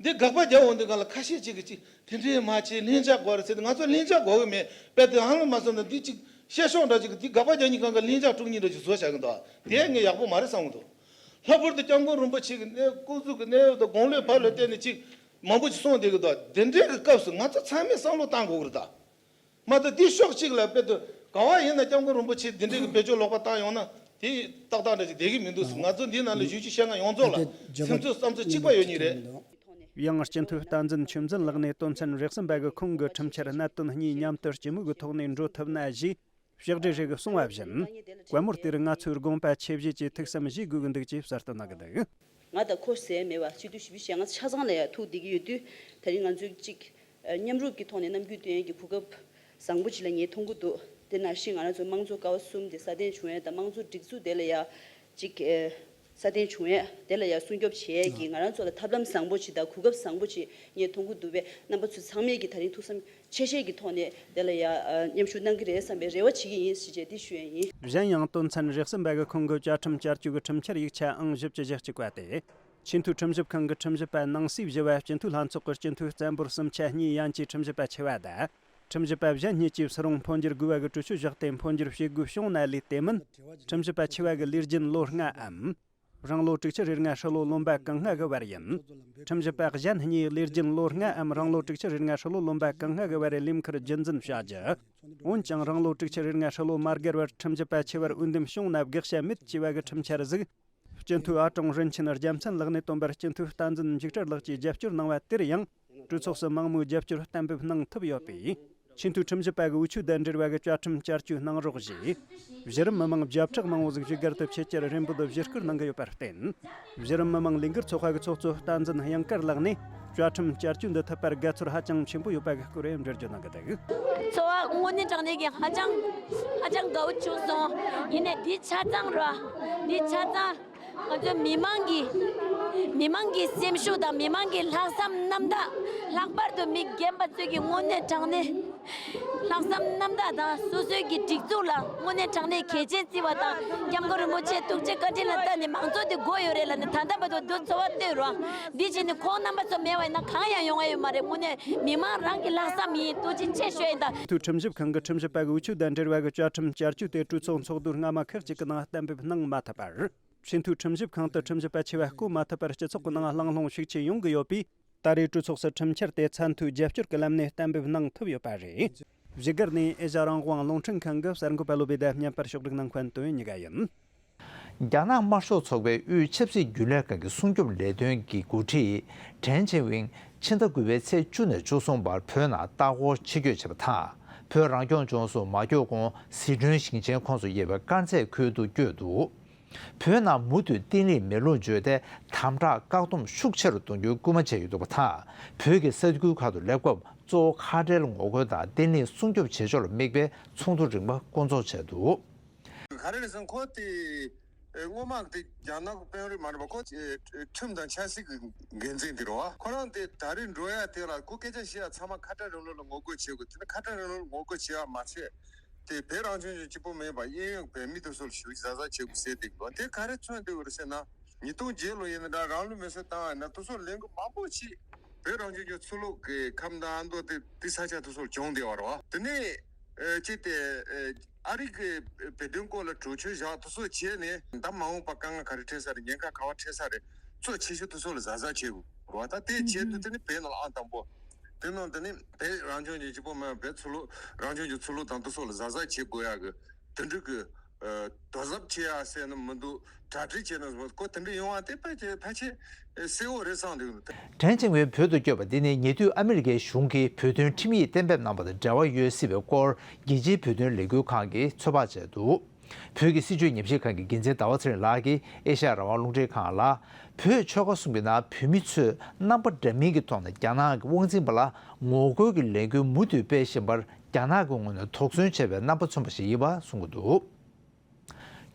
འདི་དགག་པ་རྒྱག་འོང་དུས་སྒང་ལ་ཁ་ཤས་ཅིག་གིས་ཅིག་དེ་འདྲའི་མ་བྱེད། ལྷིང་འཇགས་དགོས་རེད་ཟེར་ཏེ། ང་ཚོ་ལྷིང་འཇགས་དགོས་གི་མེད། དཔེ་དེ་ཧང་ལ་མ་སོང་ན་འདི་ཅིག་བཤད་ཤོག་འདྲ་ཅིག་གིས་འདི་དགག་པ་རྒྱག་མཁན་གང་ག་ལྷིང་འཇགས་དཀྲུག་མཁན་འདྲ་ཅིག་བཟོ་བཞག་གི་འདུག། དེ་ངས་ཡག་པོ་མ་རེད་བསམ་གི་འདུག། ལྷག་པར་དུ་སྐྱབས་མགོན་རིན་པོ་ཆེ་གི་གནས་སྐུ་གཟུགས་ཀྱི་གནས་བབ་དང་དགུང་ལོའི་བར་ལ་བལྟས་ནས་ཅིག་མང་པོ་ཅིག་གསུངས་བསྡད་གི་འདུག། དེ་འདྲའི་གི་སྐབས་སུ་ང་ཚོ་ཚང་མས་བསམ་བློ་བཏང་དགོས་གི་རེད་ད། མ་གཏོགས་འདི་ཕྱོགས་གཅིག་ལ་དཔེ་དུ་ག་བ་ཡིན་ན་སྐྱབས་མགོན་རིན་པོ་ཆེ་འདི་འདྲའི་གི་བེད་སྤྱོད་ལོག་པ་བཏང་ཡོང་ན་དེ་ཏག་ཏག་འདྲ་ཅིག་བསྡད་གི་མི་འདུག། ང་ཚོ་འདི་ནང་ལ་བཞུགས་རྒྱུ་བཤད་མཁན་ཡོངས་རྫོགས་ལ་སེམས་ཚོར་བསམ་ཚུལ་གཅིག་པ་ཡོད་ནི་རེད། ཡང་སྤྱི་འཐུས་བསྟན་འཛིན་ཆོས་འཛིན་ལགས་ནས་དོན་ཚན་རེ་གསུམ་པ་གི་ཁོངས་ཀྱི་ཁྲིམས་འཆར་གནད་དོན་གཉིས་མཉམ་དུ་སྤྱི་མོས་ཀྱི་ཐོག་ནས་འགྲོ་ཐུབ་ན་ཞེས་ཕྱག་བྲིས་ཤིག་གསུངས་པ་བཞིན། བཀའ་མོལ་དེར་ང་ཚོའི་དགོངས་པ་ཆེ་བཞེས་ཀྱིས་ཐུགས་བསམ་བཞེས་དགོས་ཀྱི་འདུག་ཅེས་གསལ་སྟོན་གནང་གི་འདུག། ང་དང་ཁོ་ཟེར་མེད་པ་སྤྱི་འཐུས་ཞིབ་པའི་ཞལ་ང་ཚོ་ཆ་ཚང་ལ་ཡང་ཐུག་བསྡད་ཀྱི་ཡོད་དུས། ད་རིང་ང་ཚོས་གཅིག་མཉམ་རུབ་ཀྱི་ཐོག་ནས་རྣམ་འགྱུར་སྟོན་ཡས་ཀྱི་གོ་སྐབས་བཟང་པོ་ཅིག་ལ་ངས་མཐོང་གི་འདུག། དེ་ནང་བཞིན་ང་རང་ཚོ་དམངས་གཙོ་ཀ་བ་གསུམ་དེ་སྲ་བརྟན་བྱུང་ཡས་དང་། དམངས་གཙོ་སྒྲིག་འཛུགས་དེ་ལ་ཡ་གཅིག་ཨེ་སྲ་བརྟན་བྱུང་ཡས་དེ་ལ་ཡ་སྲུང་སྐྱོབ་བྱེད་ཡས་ཀྱི་ང་རང་ཚོ་ལ་ཐབས་ལམ་བཟང་པོ་ཅིག་དང་གོ་སྐབས་བཟང་པོ་ཅིག་ངས་མཐོང་གི་འདུག་པས། རྣམ་པ་ཚོ་ཚང་མས་ཀྱིས་ད་རིང་ཐུགས་བསམ་ཆེ་བཞེས་ཀྱི་ཐོག་ནས་དེ་ལ་ཡ་ཨ་མཉམ་ཞུགས་གནང་གི་རེད་བསམ་པའི་རེ་བ་བྱེད་ཀྱི་ཡིན་ཞེས་བྱས་འདི་ཞུ་ཡས་ཡིན། གཞན་ཡང་དོན་ཚན་རེ་གསུམ་པ་གི་ཁོངས་ཀྱི་བཅའ་ཁྲིམས་བསྐྱར་བཅོས་ཀྱི་ཁྲིམས་འཆར་ཡིག་ཆའང་བཞི་བཅུ་ཞེ་གཅིག་པ་སྟེ། ཆེས་མཐོའི་ཁྲིམས་ཞིབ་ཁང་གི་ཁྲིམས་ཞིབ་པ་ནང་གསེས་བཞི་བ་སྤྱི་འཐུས་ལྷན་ཚོགས་ཀྱི་སྤྱི་འཐུས་བཙན་པོར་གསུམ་ཆ་གཉིས་ཡན་གྱི་ཁྲིམས་ཞིབ་པ་ཆེ་བ་དང་། ཁྲིམས་ཞིབ་པ་གཞན་གཉིས་ཀྱིས་སུ་རུང་འཕོ་འགྱུར་དགོས་པ་གི་གྲོས་ཆོད་བཞག་སྟེ་འཕོ་འགྱུར་བྱེད་དགོས་བྱུང་ན་ལས་དེ་མིན། ཁྲིམས་ཞིབ་པ་ཆེ་བ་གི་ལས་རྒྱུན་ལོ་ལྔའམ། རང་ལོ་དྲུག་ཅུ་རེ་ལྔ་ཧྲིལ་ལོ་ལོན་པ་གང་སྔ་གི་བར་ཡིན། ཁྲིམས་ཞིབ་པ་གཞན་གཉིས་ལས་རྒྱུན་ལོ་ལྔའམ་རང་ལོ་དྲུག་ཅུ་རེ་ལྔ་ཧྲིལ་ལོ་ལོན་པ་གང་སྔ་གི་བར་ལས་ཁུར་རྒྱུན་འཛིན་བྱ་རྒྱུ། འོན་ཀྱང་རང་ལོ་དྲུག་ཅུ་རེ་ལྔ་ཧྲིལ་ལོ་མ་བརྒལ་བར་ཁྲིམས་ཞིབ་པ་ཆེ་བར་འོས་འདེམས་བྱུང་ན་དགག་བྱ་མེད་ཅེས་པ་གི་ཁྲིམས་འཆར་ཟིག། སྤྱི་འཐུས་ཨ་ཀྲུང་རིན་ཆེན་རྒྱལ་མཚན་ལགས་ནས་བཏོན་པར་སྤྱི་འཐུས་བསྟན་འཛིན་འཇིགས་བྲལ་ལགས་ཀྱིས་རྒྱབ་སྐྱོར་གནང་བ་དེར་ཡང་། གྲོས་ཚོགས་སུ་མང་མོས་རྒྱབ་སྐྱོར་གཏན་འབེབས་གནང་ཐུབ་ཡོད་པས། ཆེས་མཐོའི་ཁྲིམས་ཞིབ་པ་གི་འོས་ཆོས་དང་འབྲེལ་བ་གི་བཅའ་ཁྲིམས་བསྐྱར་བཅོས་གནང་རོགས་ཞེས། གཞི་རིམ་མི་མང་བརྒྱ་ཕྲག་མང་བོ་ཟིག་བཞུགས་སྒར་དུ་ཆེད་བཅར་རེ་འབོད་བཞེས་སྐུལ་གནང་གི་ཡོད་པར་བརྟེན། གཞི་རིམ་མི་མང་ལས་འགུལ་ཚོགས་པ་གི་ཚོགས་གཙོ་བསྟན་འཛིན་གཡང་དཀར་ལགས་ནས་བཅའ་ཁྲིམས་བསྐྱར་བཅོས་འདི་ཐུབ་པར་དགའ་ཚོར་ཧ་ཅང་ཆེན་པོ་ཡོད་པ་གི་སྐོར་འགྲེལ་བརྗོད་གནང་གི་འདུག། འཚོ་བ་དངོས་གནས་དྲང་གནས་ཀྱི་ཧ་ཅང་ཧ་ཅང་དགའ་བོ་བྱུང་སོང་། ཡིན་ནའི་འདི་ཆ་ཚང་ར། འདི་ཆ་ཚང་། ང་ཚོའི་མི་མང་གི། མི་མང་གི་སེམས་ཤུགས་དང་མི་མང་གི་ལྷག་བསམ་རྣམ་དག། ལྷག་པར་དུ་མི་རྒན་པ་ཚོས་ཀྱི་དངོས་གནས་དྲང་གནས་ལྷག་བསམ་རྣམ་དག་དང་། སོ་སོའི་གི་སྒྲིག་འཛུགས་ལ་དངོས་གནས་དྲང་གནས་གལ་ཆེན་བརྩི་བ་དང་། སྐྱབས་མགོན་རིན་པོ་ཆེ་ཐུགས་རྗེ་བཀའ་དྲིན་ལ་བརྟེན་ནས་མང་གཙོ་དེ་དགོས་ཡོད་རེད་ལབ་ནས་ད་ལྟ་བར་དུ་འདི་འཚོ་བ་བསྟོད་རོགས། འདི་བྱས་ནས་ཁོང་རྣམ་པ་ཚོ་མེད་པ་ཡིན་ན་གང་ཡང་ཡོང་ཡ་ཡོད་མ་རེད། དངོས་གནས་མི་མང་རང་གི་ལྷག་བསམ་ཡིན། ཐུགས་རྗེ་ཆེ་ཞུ་ཡིན་ད། མཐོའི་ཁྲིམས་ཞིབ་ཁང་གི་ཁྲིམས་ཞིབ་པ་གི་འོས་ཆོས་དང་འབྲེལ་བ་གི་བཅའ་ཁྲིམས་བསྐྱར་བཅོས་དེ་གྲོས་ཚོགས་ཚོགས་དུས་སྔ་མ་ཁག་ཅིག་གི་ནང་གཏན་འབེབས་གནང་མ་ཐུབ་པར། ཆེས་མཐོའི་ཁྲིམས་ཞིབ་ཁང་དུ་ཁྲིམས་ཞིབ་པ་ཆེ་བ་བསྐོ་མ་ཐུབ་པར་སྤྱི་ཚོགས་ཀྱི་ནང་གླེང་སློང་ཤུགས་ཆེ་ཡོང་གི་ཡོད་པས། ད་རེས་གྲོས་ཚོགས་སུ་ཁྲིམས་འཆར་དེ་ཚད་མཐོའི་རྒྱབ་སྐྱོར་གྱི་ལམ་ནས་གཏན་འབེབས་གནང་ཐུབ་ཡོད་པ་རེད། བཞུགས་སྒར་ནས་ཨེ་ཤ་རང་དབང་རླུང་འཕྲིན་ཁང་གི་གསར་འགོད་པ་བློ་བྷེ་དང་མཉམ་པར་ཕྱོགས་སྒྲིག་གནང་མཁན་དོན་གཉིས་ཀ་ཡིན། རྒྱ་ནག་དམར་ཤོག་ཚོགས་པའི་དབུས་ཆབ་སྲིད་རྒྱུན་ལས་ཁང་གི་སྲུང་སྐྱོབ་ལས་དོན་གྱི་འགོ་ཁྲིད་ཀྲེན་ཅིན་ཝིང་ཕྱི་ཟླ་དགུ་པའི་ཚེས་བཅུ་ནས་བཅུ་གསུམ་བར་བོད་ནང་ལྟ་སྐོར་ཆེད་བསྐྱོད་བྱས་པ་དང་། བོད་རང་སྐྱོང་ལྗོངས་སུ་མ་བསྐྱོད་གོང་ཟི་ཁྲོན་ཞིང་ཆེན་ཁོངས་སུ་ཡོད་པའི་དཀར་མཛེས་ཁུལ་དུ་བསྐྱོད་འདུག། བོད་ནང་མུ་མཐུད་བརྟན་ལྷིང་མེ་རླུང་འཇོ་སྟེ་དམ་དྲག་བཀག་སྡོམ་ཤུགས་ཆེ་རུ་གཏོང་རྒྱུའི་སྐུལ་མ་བྱས་ཡོད་འདུག་པ་དང་། བོད་ཀྱི་ས་ཁུལ་ཁག་ཏུ་སླེབས་སྐབས་གཙོ་བོ་ཁ་བྲལ་ངོ་རྒོལ་དང་བརྟན་ལྷིང་སྲུང་སྐྱོབ་བྱེད་ཕྱོགས་ལ་དམིགས་པའི་ཚོགས་འདུ་རིམ་པ་བསྐོང་ཚོགས་བྱས་འདུག། ག་རེ་རེད་ཟེར་ན་ཁོ་དེ་སྔོན་མ་དེ་རྒྱ་ནག་གི་དཔོན་རིགས་མ་རེད་པ། ཁོ་ཁྲིམས་དང་ཆབ་སྲིད་ཀྱི་འགན་འཛིན་དེ་རེད་བ། ཁོ་རང་དེ་ད་རེས་འགྲོ་ཡ་དེ་ལ་ཁོ་སྐད་ཆ་བཤད་ཡ་ཚང་མ་ཁ་བྲལ་རིང་ལུགས་ལ་ངོ་རྒོལ་བྱེད་དགོས། དེ་ནི་ཁ་བྲལ་རིང་ལུགས་ལ་ངོ་རྒོལ་བྱེད་ཡ་མ་ཚད། དེ་བོད་རང་སྐྱོང་ལྗོངས་གཅིག་པོ་མིན་པ་གཡས་གཡོན་བོད་མི་དེ་ཚོ་ལ་ཞུ་གཞི་གཟབ་གཟབ་བྱེད་དགོས་ཟེར་བསྡད་ཀྱི་འདུག། དེ་ག་རེ་མཚོན་བསྡད་ཡོད་རེད་ཟེར་ན། ཉིས་སྟོང་བརྒྱད་ལོ་ཡིན་ན་འདྲ། རང་ལུས་མེར་སྲེག་བཏང་བ་ཡིན་ན་དེ་ཚོ་ལས་འགུལ་མང་པོ་ཞིག་བོད་རང་སྐྱོང་ལྗོངས་ཕྱི་ལོགས་ཀྱི་ཁམས་དང་ཨ་མདོ་དེ་དེ་ས་ཆ་དེ་ཚོར་བྱུང་བསྡད་པ་རེད་བ། དེ་ནས་ཨེ་ཅིག་དེ་ཨེ་ཨ་རི་གི་བོད་དོན་སྐོར་ལ་གྲོས་ཆོད་བཞག་དེ་ཚོ་བྱས་ནས་ད་མ་འོངས་པ་དཀའ་ངལ་ག་རེ་འཕྲད་ས་རེད། ཉེན་ཁ་ག་བ་འཕྲད་ས་རེད། གཙོ་ཆེ་ཤོས་དེ་ཚོ་ལ་གཟབ་གཟབ་བྱེད་དགོས་རེད་བ། ད་དེ་བྱས་དུས་དེ་ནི་བོད་ནང་ལ་ཨང་དང་པོ། དེ་ནང་དེ་ནི་བོད་རང་སྐྱོང་ལྗོངས་གཅིག་པོ་མིན་པ་བོད་ཕྱི་ལོགས་རང་སྐྱོང་ལྗོངས་ཕྱི་ལོགས་དང་དེ་ཚོ་ལ་གཟབ་གཟབ་བྱེད་དགོས་ཡག་གི་དེ་འདྲ་གི་ ཨ། དོ་གཟབ་བྱེད་ཡ་ཟེར་ནི་མི་འདུག་གྲ་སྒྲིག་བྱེད་ནི་མི་འདུག་ཁོ་དེ་འདྲ་ཡོང་བ་དེ་ཕལ་ཆེར་ཕལ་ཆེར་གསལ་བོ་རེད་བསམ་འདུག་དྲན་ཆེན་ཝེ་བོད་དུ་བསྐྱོད་པ་འདི་ནི་ཉེ་དུས་ཨ་མི་རི་ཀའི་གཞུང་གིས་བོད་དོན་ཁྲིམས་ཡིག་གཏན་འབེབས་གནང་བ་དང་འབྲེལ་བ་ཡོད་སྲིད་པའི་སྐོར་རྒྱལ་སྤྱིའི་བོད་དོན་ལས་འགུལ་ཁང་གིས་ཚོད་དཔག་བྱས་འདུག་བོད་ཀྱི་སྲིད་བྱུས་ཉམས་ཞིབ་ཁང་གི་འགན་འཛིན་ཟླ་བ་ཚེ་རིང་ལགས་ཀྱིས་ཨེ་ཤ་ཡ་རང་དབང་རླུང་འཕྲིན་ཁང་ལ། བོད་ཆོལ་ཁ་གསུམ་གྱི་ནང་བོད་མི་ཚོས་རྣམ་པ་འདྲ་མིན་གྱི་ཐོག་ནས་རྒྱ་ནག་གི་དབང་འཛིན་པ་ལ་ངོ་རྒོལ་གྱི་ལས་འགུལ་མུ་མཐུད་སྤེལ་བཞིན་པར་རྒྱ་ནག་གི་ངོས་ནས་དོགས་ཟོན་བྱས་པའི་རྣམ་པ་མཚོན་པ་ཞིག་ཡིན་པ་གསུང་གི་འདུག་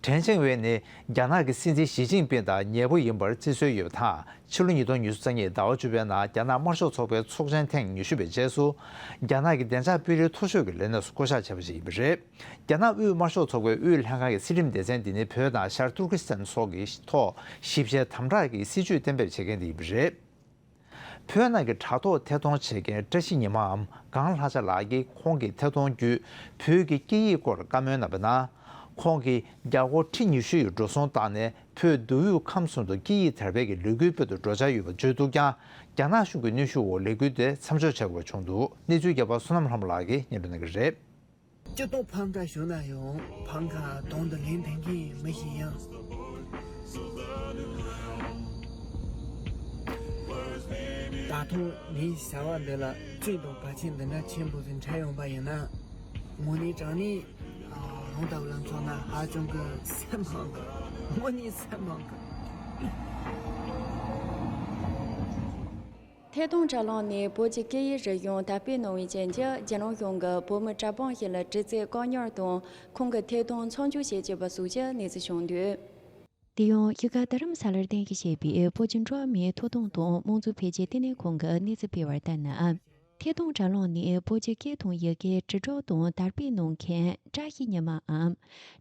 དྲན་ཆེན་ཝེ་ནི་རྒྱ་ནག་གི་སྲིད་འཛིན་ཞི་ཅིན་ཕིང་དང་ཉེ་པོ་ཡིན་པར་བརྩི་སྲོལ་ཡོད་པ་དང་། ཕྱི་ལོ་ཉིས་སྟོང་ཉི་ཤུ་རྩ་གཉིས་ཟླ་བ་བཅུ་པའི་ནང་རྒྱ་ནག་དམར་ཤོག་ཚོགས་པའི་ཚོགས་ཆེན་ཐེངས་ཉི་ཤུ་པའི་རྗེས་སུ། རྒྱ་ནག་གི་བདེ་འཇགས་དཔོན་རིགས་མཐོ་ཤོས་ཀྱི་ལས་གནས་སུ་བསྐོ་གཞག་བྱས་པ་ཞིག་ཡིན་པ་རེད། རྒྱ་ནག་དབུས་དམར་ཤོག་ཚོགས་པའི་དབུས་ལྷན་ཁང་གི་སྲིད་ཁྲིམས་སྡེ་ཚན་འདི་ནི་བོད་དང་ཤར་ཏུར་ཀི་སི་ཐན་སོགས་ཀྱི་ཐོག་ཞིབ་བཤེར་དམ་དྲག་གི་སྲིད་བྱུས་གཏན་འབེབས་བྱེད་མཁན་དེ་ཡིན་པ་རེད། བོད་ནང་གི་དྲ་ཐོག་ཐད་གཏོང་བྱེད་མཁན་བཀྲ་ཤིས་ཉི་མའམ་སྒང་ལྷ་བྱ་ལགས་ཀྱིས་ཁོང་གི་ཐད་གཏོང་བརྒྱུད་བོད་ཀྱི་སྐད་ཡིག་སྐོར་བཀའ་མོལ་གནང་བའི་ནང་། ཁོང་གིས་རྒྱ་སྒོར་ཁྲི་ཉི་ཤུ་ཡི་འགྲོ་སོང་བཏང་ནས་བོད་མདོ་དབུས་ཁམས་གསུམ་དུ་སྐད་ཡིག་དར་སྤེལ་གྱི་ལས་འགུལ་སྤེལ་དུ་འགྲོ་འཆར་ཡོད་པ་བརྗོད་འདུག་ཀྱང་། རྒྱ་ནག་གཞུང་གི་གནོན་ཤུགས་འོག་ལས་འགུལ་དེ་མཚམས་འཇོག་བྱ་དགོས་པ་བྱུང་འདུག་གནས་ཚུལ་རྒྱས་པ་བསོད་ནམས་ལྷ་མོ་ལགས་ཀྱིས་སྙན་སྒྲོན་གནང་གི་རེད། སྤྱི་ཚོགས་ཕམ་ཁ་བྱུང་ན་ཡང་ཕམ་ཁ་དོན་དུ་ལེན་ཐུབ་མཁན་མི་ཞིག་ཡིན། ད་དུང་ངའི་བྱ་བ་འདི་ལ་བཅུད་དང་བར་ཆད་འདི་འདྲ་ཆེན་པོ་ཞིག་འཕྲད་ཡོང་པ་ཡིན་ན། དངོས་གནས་དྲང་གནས་རང་ལྟ་བུ་ལ་མཚོན་ན་ཧ་ཅང་གི་སེམས་ཕམ་གི། དངོས་གནས་སེམས་ཕམ་གི། ཐད་གཏོང་དྲ་ལམ་ནས་བོད་ཀྱི་སྐད་ཡིག་རིག་གཞུང་དར་སྤེལ་གནང་བའི་རྐྱེན་གྱིས་རྒྱ་ནག་གཞུང་གིས་བོད་མི་དྲ་དཔང་ཞིག་ལ་དྲི་རྩད་བཀག་ཉར་དང་ཁོང་གི་ཐད་གཏོང་མཚམས་འཇོག་བྱེད་ཀྱི་ཡོད་པ་སོགས་ཀྱི་གནས་ཚུལ་བྱུང་འདུག་དེ་ཡང་། གཞིས་ཀ་རྡ་རམ་ས་ལར་རྟེན་གཞི་བྱས་པའི་བོད་ཀྱི་འགྲོ་བ་མིའི་ཐོབ་ཐང་དང་དམངས་གཙོ་འཕེལ་རྒྱས་ལྟེ་གནས་ཁང་གིས་གནས་ཚུལ་སྤེལ་བར་ལྟར་ན། ཐད་གཏོང་དྲ་ལམ་ནས་བོད་ཀྱི་སྐད་དང་ཡི་གེ་དྲིལ་སྒྲོག་དང་དར་སྤེལ་གནང་མཁན་བཀྲ་ཤིས་ཉི་མའམ།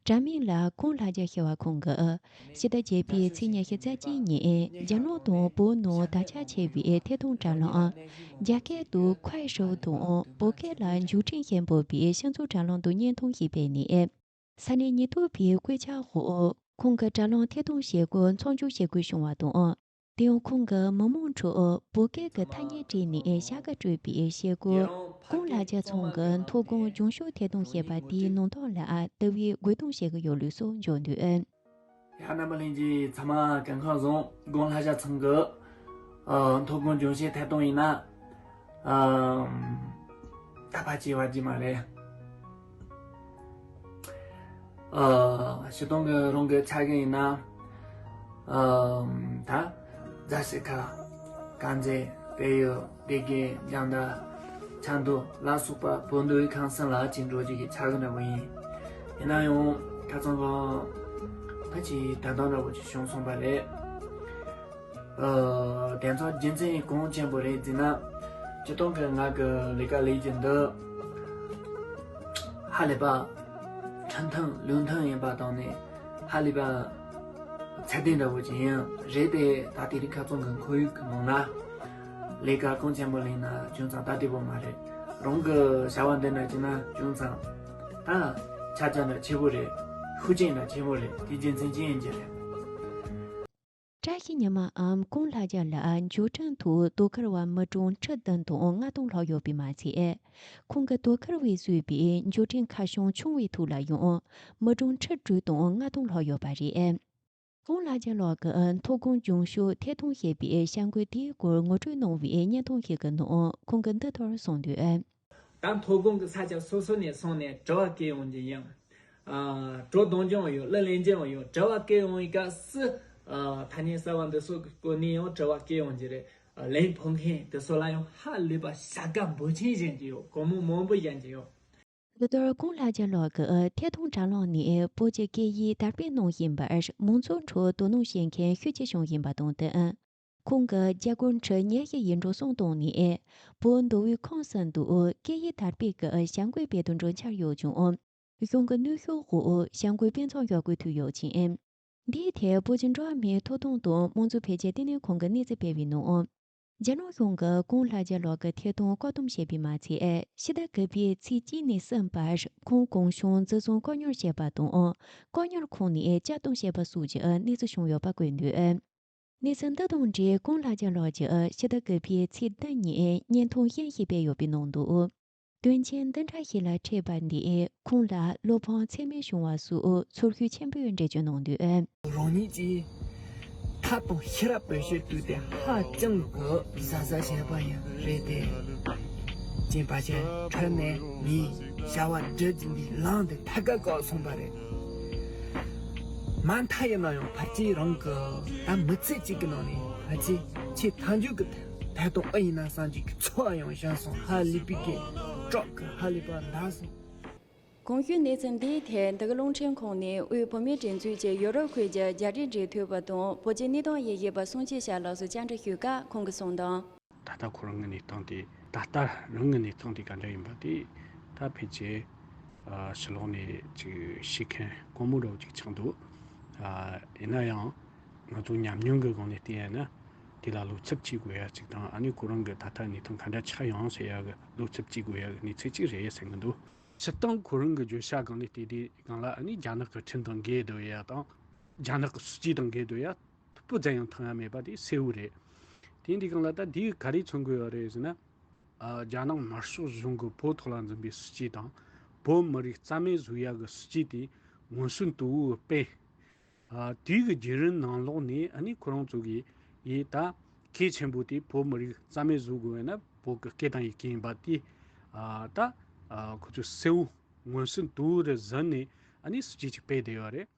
དྲ་མིང་ལ་ཀུན་ལྷ་རྒྱལ་ཞེས་པ་ཁོང་གིས། ཕྱི་ཟླ་བརྒྱད་པའི་ཚེས་ཉི་ཤུ་རྩ་གཅིག་ཉིན་རྒྱ་ནག་དང་བོད་ནང་དར་ཁྱབ་ཆེ་བའི་ཐད་གཏོང་དྲ་ལམ་རྒྱ་སྐད་དུ་ཁུའེ་ཧྲོའུ་དང་བོད་སྐད་ལ་མཇུག་འབྲས་ཞེས་འབོད་པའི་ཕྱི་ཚུལ་དྲ་ལམ་དུ་བརྙན་ཐུང་ཞིག་སྤེལ་ནས། ས་གནས་ཉེན་རྟོག་པའི་བཀོད་ཁྱབ་འོག་ཁོང་གི་དྲ་ལམ་ཐད་གཏོང་བྱེད་སྒོ་མཚམས་འཇོག་བྱེད་དགོས་བྱུང་བ་དང་། དེ་ཡང་ཁོང་གིས་མི་མང་ཁྲོད་བོད་སྐད་ཀྱི་ཐ་སྙད་བྲིས་ནས་བྱ་དགའ་སྤྲོད་པའི་བྱེད་སྒོ་ཀུན་ལྷ་རྒྱལ་ཚང་གི་ཐོ་དགོང་ལྗང་ཤོག་ཐད་གཏོང་བྱས་པ་དེའི་ནང་དོན་ལ་དེ་བས་རྒོལ་རྡུང་བྱེད་ཀྱི་ཡོད་ལུགས་སོགས་འབྱོར་འདུག་ཡ། རྣམ་པ་ལྷན་རྒྱས་ཚང་མ་སྐུ་ཁམས་བཟང་། ཀུན་ལྷ་རྒྱལ་ཚང་གི་ཨ་ཐོ་དགོང་ལྗང་ཤོག་ཐད་གཏོང་ཡིན་ན། ཨ་ད་ཕལ་ཆེར་བར་གྱི་མ་རེད། ཨ་སྤྱིར་བཏང་གི་རང་གི་ཆ་གི་ཡིན་ན། ཨ་ད་རྫ་ཤིང་ཁ། དཀར་མཛེས། བལ་ཡུལ། སྡེ་དགེ། འཇང་མདའ། ཆབ་མདོ་ལ་སོགས་པ་བོད་མདོ་དབུས་ཁམས་གསུམ་ལ་ཅིག་འགྲོ་རྒྱུ་གི་འཆར་གཞི་འདྲ་བོ་ཡིན། ཡིན་ན་ཡང་ཁ་སང་གི་ཕལ་ཆེར་ད་ལྟ་འདྲ་བོ་ཅིག་བྱུང་སོང་བ་རེད། ཨ་དེ་ཚོ་རྒྱུ་མཚན་གང་ཆེན་པོ་རེད་ཟེར་ན། སྤྱིར་བཏང་གི་ང་གི་ལས་ཀ་ལས་རྒྱུ་འདི་ཧ་ལས་པ་འཕྲིན་ཐུང་ལུང་ཐུང་ཡིན་པ་དང་ནི། ཧ་ལས་པ་ཚད་ལྡན་འདྲ་བོ་ཅིག་ཡིན་རེད་དེ། ད་དེ་རིང་ཁ་སང་གི་ཁོར་ཡུག་གི་ནང་ན་ལས་ཀ་གང་ཆེན་པོ་ལས་ན་ཅུང་ཙམ་ད་དེ་བོ་མ་རེད། རང་གི་བྱ་བ་འདི་འདྲ་བྱས་ན་ཅུང་ཙམ་ད་ཆ་རྐྱེན་འདྲ་ཆེ་བོ་རེད། ཤུགས་རྐྱེན་འདྲ་ཆེ་བོ་རེད། དེ་རྒྱུ་མཚན་ཅི་ཡིན་གྱི་རེད། བཀྲ་ཤིས་ཉི་མའམ་ཀུན་ལྷ་རྒྱལ་ལགས་མཇུག་སྒྲིལ་དུ་དོ་ཁུར་བ་མི་གྲངས་ཁྲི་བདུན་དང་ལྔ་སྟོང་ལྷག་ཡོད་པས་མ་ཚད། ཁོང་གི་དོ་ཁུར་བས་བཟོས་པའི་མཇུག་སྒྲིལ་ཁ་བྱང་ཆུང་བའི་ཐོག་ལ་ཡང་མི་གྲངས་ཁྲི་དྲུག་དང་ལྔ་སྟོང་ལྷག་ཡོད་པ་རེད། ཀུན་ལྷ་རྒྱལ་ལགས་ཀྱིས་ཐོ་དགོང་ལྗང་ཤོག་ཐད་གཏོང་བྱས་པའི་བྱ་འགུལ་དེའི་སྐོར་ངོ་སྤྲོད་གནང་བའི་བརྙན་ཐུང་ཞིག་གི་ནང་ཁོང་གིས་འདི་ལྟར་གསུངས་འདུག་ད་མཐོ་སྒང་གི་ས་ཆ་སོ་སོ་ནས་སོང་ནས་དྲི་བ་བཀོད་ཡོང་གི་ཡིན། ཨ་གྲོ་གཏོང་རྒྱུ་ཡོད། གླུ་ལེན་རྒྱུ་ཡོད། དྲི་བ་བཀོད་ཡོང་བའི་སྐབས་སུ། ཨ་ཐ་སྙད་གསར་བ་འདི་ཚོ་གི་སྐོར་ནས་ཡང་དྲི་བ་བཀོད་ཡོང་གི་རེད། ཨ་ལན་ཕུལ་མཁན་དེ་ཚོ་ལ་ཡང་ཧ་ལས་པ་བྱ་དགའ་འབོར་ཆེན་སྦྱིན་གྱི་ཡོད། སྒོར་མོ་མང་པོ་སྦྱིན་གྱི་ཡོད། འདི་ལྟར་ཀུན་ལྷ་རྒྱལ་ལགས་ཀྱིས་ཐད་གཏོང་དྲ་ལམ་ནས་བོད་ཀྱི་སྐད་ཡིག་དར་སྤེལ་གནང་བཞིན་པར་མང་ཚོགས་ཁྲོད་དོ་སྣང་བྱེད་མཁན་ཤུགས་ཆེ་བྱུང་བཞིན་པ་དང་བསྟུན། ཁོང་གིས་རྒྱ་སྒོར་ཁྲི་ཉི་ཤུ་ཡི་འགྲོ་སོང་བཏང་ནས་བོད་མདོ་དབུས་ཁམས་གསུམ་དུ་སྐད་ཡིག་དར་སྤེལ་གྱི་བྱ་འགུལ་སྤེལ་དུ་འགྲོ་འཆར་ཡོད་ཀྱང་། གཞུང་གི་གནོན་ཤུགས་འོག་བྱ་འགུལ་སྤེལ་མཚམས་འཇོག་དགོས་ཐུག་ཡོད་ཅིང་། འདིའི་ཐད་བོད་ཀྱི་འགྲོ་བ་མིའི་ཐོབ་ཐང་དང་དམངས་གཙོ་འཕེལ་རྒྱས་ལྟེ་གནས་ཁང་གིས་གནས་ཚུལ་སྤེལ་བའི་ནང་། རྒྱ་ནག་གཞུང་གིས་ཀུན་ལྷ་རྒྱལ་ལགས་ཀྱི་ཐད་གཏོང་བཀག་སྡོམ་བྱས་པས་མ་ཚད། ཕྱི་ཟླ་དགུ་པའི་ཚེས་གཅིག་ནས་གསུམ་བར་ཁོང་གུང་གཞུང་འཛིན་བཟུང་བཀག་ཉར་བྱས་པ་དང་། བཀག་ཉར་ཁང་ནས་བསྐྱར་གཏོང་བྱས་པ་སོགས་ཀྱི་གནས་ཚུལ་བྱུང་ཡོད་པ་བཀོད་འདུག་གནས་ཚུལ་འདི་དང་འབྲེལ་ཀུན་ལྷ་རྒྱལ་ལགས་ཀྱིས་ཕྱི་ཟླ་དགུ་པའི་ཚེས་བདུན་ཉིན་བརྙན་ཐུང་གཞན་ཞིག་སྤེལ་ཡོད་པའི་ནང་དུ། དོན་ཆེན་འདི་འདྲ་ཞིག་ལ་འཕྲད་པ་འདིས་ཁོང་ལ་བློ་ཕམ་ཚད་མེད་བྱུང་བ་སོགས་ཚོར་ཤུགས་ཆེན་པོས་འགྲེལ་བརྗོད་གནང་དོན། རང་ཉིད་ཀྱིས་ཐབས་དང་ཤེས་རབ་བེད་སྤྱོད་བཏོན་ཏེ་ཧ་ཅང་གི་གཟབ་གཟབ་བྱས་པ་ཡང་རེད་དེ། ཅེས་པ་ཆེ་ཁྲོད་ནས་ངས་བྱ་བ་སྒྲུབ་ཀྱིན་པའི་ལམ་དེ་ཐད་ཀར་བཀག་སོང་པ་རེད། མ་མཐའ་ཡིན་ན་ཡང་ཕལ་ཆེར་རང་གི་ད་མི་ཚེ་གཅིག་གི་ནང་ནས་ཕལ་ཆེར་ཆེས་མཐའ་མཇུག་གི་ད་དུང་ཨེ་ཡིན་ན་བསམ་རྒྱུ་གི་ཚོར་བ་ཡང་བྱུང་སོང་། ཧ་ལས་པའི་གི་སྐྲག་གི་ཧ་ལས་པ་འདར་སོང་། གོང་ཞུས་གནས་ཚུལ་འདིའི་ཐད་འདི་ག་རླུང་འཕྲིན་ཁང་ནས་དབུས་བོད་མིའི་སྒྲིག་འཛུགས་ཀྱི་ཡོ་རོབ་ཁུལ་གྱི་རྒྱ་རིགས་འབྲེལ་མཐུད་པ་དང་བོད་ཀྱི་གནས་སྟངས་ཡི་གེ་པ་སུང་ཅི་ཤ་ལགས་སུ་བཅར་འདྲི་ཞུས་སྐབས་ཁོང་གིས་གསུངས་དོན། ད་ལྟ་ཁོ་རང་གི་གནས་སྟངས་དེ་ད་ལྟ་རང་གི་གནས་སྟངས་དེ་ག་འདྲ་ཡིན་པ་དེ་ད་ཕལ་ཆེར་ཨ་ཕྱི་ལོགས་ནས་ཅིག་ཤེས་མཁན་དཀོན་མོ་འདྲ་བོ་ཅིག་ཆགས་འདུག་ཨ་ཡིན་ན་ཡང་ང་ཚོ་ཉམས་མྱོང་གི་སྒང་ནས་བལྟས་ཡ་ན་དེ་ལ་བློ་འཚབ་བྱེད་དགོས་ཡ་ཅིག་དང་། ཨ་ནི་ཁོ་རང་གི་ད་ལྟ་གནས་སྟངས་ག་འདྲ་ཆགས་ཡོང་ཟེར་ཡ་གི་བློ་འཚབ་བྱེད་དགོས་ཡ་གི་གནས་ཚུལ་ཅིག་རེད་ཟེར་གི་འདུག་སྤྱིར་བཏང་ཁོ་རང་གི་བརྗོད་བྱ་སྒང་ནས་བལྟས་དུས་སྒང་ལ་ཨ་ནི་རྒྱ་ནག་གི་ཁྲིམས་དང་འགལ་འདུག་ཡ་དང་། རྒྱ་ནག་གི་སྲིད་ཇུས་དང་འགལ་འདུག་ཡ། སྤུ་ཙམ་ཡང་མཐོང་ཡ་མེད་པ་དེ་གསལ་བོ་རེད། དེ་འདི་སྒང་ལ་ད་འདིས་ག་རེ་མཚོན་གི་ཡོད་རེད་ཟེར་ན། ཨ་རྒྱ་ནག་དམར་ཤོག་གཞུང་གི་བོད་ཐོག་ལ་འཛིན་པའི་སྲིད་ཇུས་དང་། བོད་མི་རིགས་རྩ་མེད་བཟོ་ཡ་གི་སྲིད་ཇུས་དེ་མངོན་སུམ་དུ་སྤེལ། ཨ་དུས་ཀྱི་བརྒྱུད་རིམ་ནང་ལོགས་ནས་ཨ་ནི་ཁོ་རང་ཚོ་གི་ཡིས་ད་གལ་ཆེན་པོ་དེ་བོད་མི་རིགས་རྩ་མེད་བཟོ་དགོས་ན་བོད་ཀྱི་སྐད་དང་ཡི་གེ་ཡིན་པ་དེ་ཨ་ད་ཨ་ཁོ་ཚོས་གསལ་བོ་མངོན་སུམ་དུ་རེ་ཟིན་ནས་ཨ་ནི་སྲིད་ཇུས་ཅིག་སྤེལ་བསྡད་ཡོད་རེད།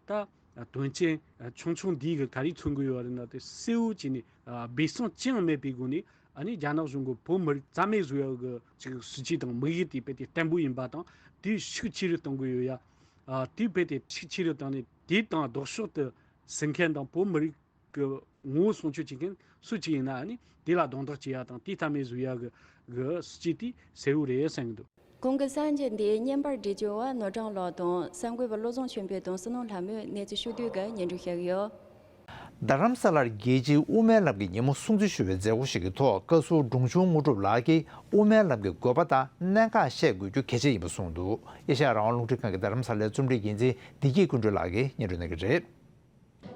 ད་དོན་རྐྱེན་ཆུང་ཆུང་འདིས་ག་ག་རེ་མཚོན་གྱི་ཡོད་རེད་ན། དེ་གསལ་བོ་བྱས་ནས་སྦས་གསང་ཅི་ཡང་མེད་པའི་སྒོ་ནས་ཨ་ནི་རྒྱ་ནག་གཞུང་གི་བོད་མི་རིགས་རྩ་མེད་བཟོ་ཡ་གི་ཅིག་སྲིད་ཇུས་དང་དམིགས་ཡུལ་དེ་རྦད་དེ་བརྟན་པོ་ཡིན་པ་དང་། དེ་ཤུགས་ཆེ་རུ་གཏོང་གི་ཡོད་ཡ། ཨ་དེ་རྦད་དེ་ཤུགས་ཆེ་རུ་བཏང་ནས་དེ་དང་ལྡོག་ཕྱོགས་དུ་ཟིན་མཁན་དང་བོད་མི་རིགས་ཀྱི་ངོ་བོ་སྲུང་སྐྱོབ་བྱེད་མཁན་སུ་གཅིག་ཡིན་ན་ཨ་ནི་དེ་ལ་རྡུང་རྡེག་བྱེད་ཡ་དང་དེ་རྩ་མེད་བཟོ་ཡ་གི་གི་སྲིད་ཇུས་དེ་གསལ་བོ་རེད་བསམ་གྱི་འདུག་ཁོང་གི་གསར་འགྱུར་འདི་བརྙན་པར་འབྲི་བྱ་བ་ནོར་བྲང་ལགས་དང་གསར་འགོད་པ་བློ་བཟང་ཆོས་འཕེལ་དང་བསོད་ནམས་ལྷ་མོས་གནས་ཚུལ་ཞུ་སྡོད་ཀྱི་སྙན་སྒྲོན་ཞུ་གི་ཡོད། རྡ་རམ་ས་ལར་རྒྱལ་སྤྱིའི་དབུ་མའི་ལམ་གྱི་ཉིན་མོ་སྲུང་བརྩི་ཞུ་བའི་མཛད་སྒོ་ཞིག་གི་ཐོག་བཀའ་ཟུར་འབྲོང་ཆུང་དངོས་གྲུབ་ལགས་ཀྱིས་དབུ་མའི་ལམ་གྱི་དགོས་པ་དང་གནད་འགག་བཤད་དགོས་རྒྱུ་གལ་ཆེ་ཡིན་པ་གསུངས་འདུག་ཨེ་ཤ་ཡ་རང་དབང་རླུང་འཕྲིན་ཁང་གི་རྡ་རམ་ས་ལའི་རྩོམ་སྒྲིག་འགན་འཛིན་བདེ་སྐྱིད་ཀུན་གྲོལ་ལགས་ཀྱིས་སྙན་སྒྲོན་གནང་གི་རེད།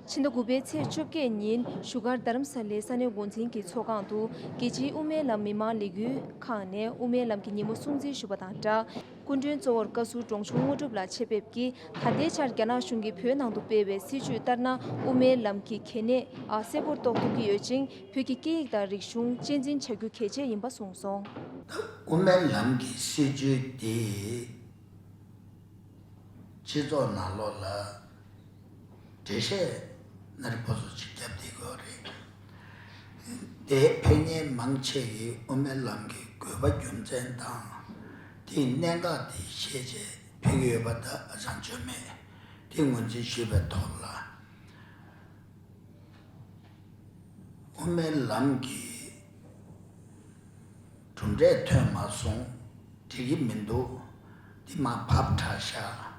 ཕྱི་ཟླ་དགུ་པའི་ཚེས་བཅོ་བརྒྱད་ཉིན་བཞུགས་སྒར་རྡ་རམ་ས་ལའི་ས་གནས་འགོ་འཛིན་གྱི་ཚོགས་ཁང་དུ་རྒྱལ་སྤྱིའི་དབུ་མའི་ལམ་མི་མང་ལས་འགུལ་ཁང་ནས་དབུ་མའི་ལམ་གྱི་ཉིན་མོ་སྲུང་བརྩི་ཞུས་པ་དང་སྦྲགས། སྐུ་མགྲོན་གཙོ་བོར་བཀའ་ཟུར་འབྲོང་ཆུང་དངོས་གྲུབ་ལགས་ཆེད་ཕེབས་ཀྱིས་ད་ལྟའི་ཆར་རྒྱ་ནག་གཞུང་གིས་བོད་ནང་དུ་སྤེལ་བའི་སྲིད་བྱུས་ལྟར་ན་དབུ་མའི་ལམ་གྱི་གལ་གནད་གསལ་པོར་རྟོགས་ཐུབ་ཀྱི་ཡོད་ཅིང་། བོད་ཀྱི་སྐད་ཡིག་དང་རིག་གཞུང་གཅེས་འཛིན་བྱ་རྒྱུ་གལ་ཆེ་ཡིན་པ་གསུངས་སོང་། དབུ་མའི་ལམ་གྱི་སྲིད་བྱུས་དེ་སྤྱི་ཚོགས་ནང་ལོགས་ལ་འགྲེལ་བཤད་སྣ་རེ་པོ་ཙམ་ཅིག་བརྒྱབ་བསྡད་ཀྱི་ཡོད་རེད། དེའི་ཕན་ཉེན་མང་ཆེ་གིས་དབུ་མའི་ལམ་གྱི་དགོས་པ་རྒྱུ་མཚན་དང་། དེའི་གནད་འགག་དེ་ཤེས་བྱས་ཕེབས་ཀྱི་ཡོད་པ་ད་ཨ་ཅང་བརྗོད་མེད། དེ་ངོས་འཛིན་ཞུས་པའི་ཐོག་ལ། དབུ་མའི་ལམ་གྱི་གྲུབ་འབྲས་ཐོན་མ་སོང་། འགྲིག་གི་མི་འདུག་འདི་མར་ཕབ་དྲག་ཤག་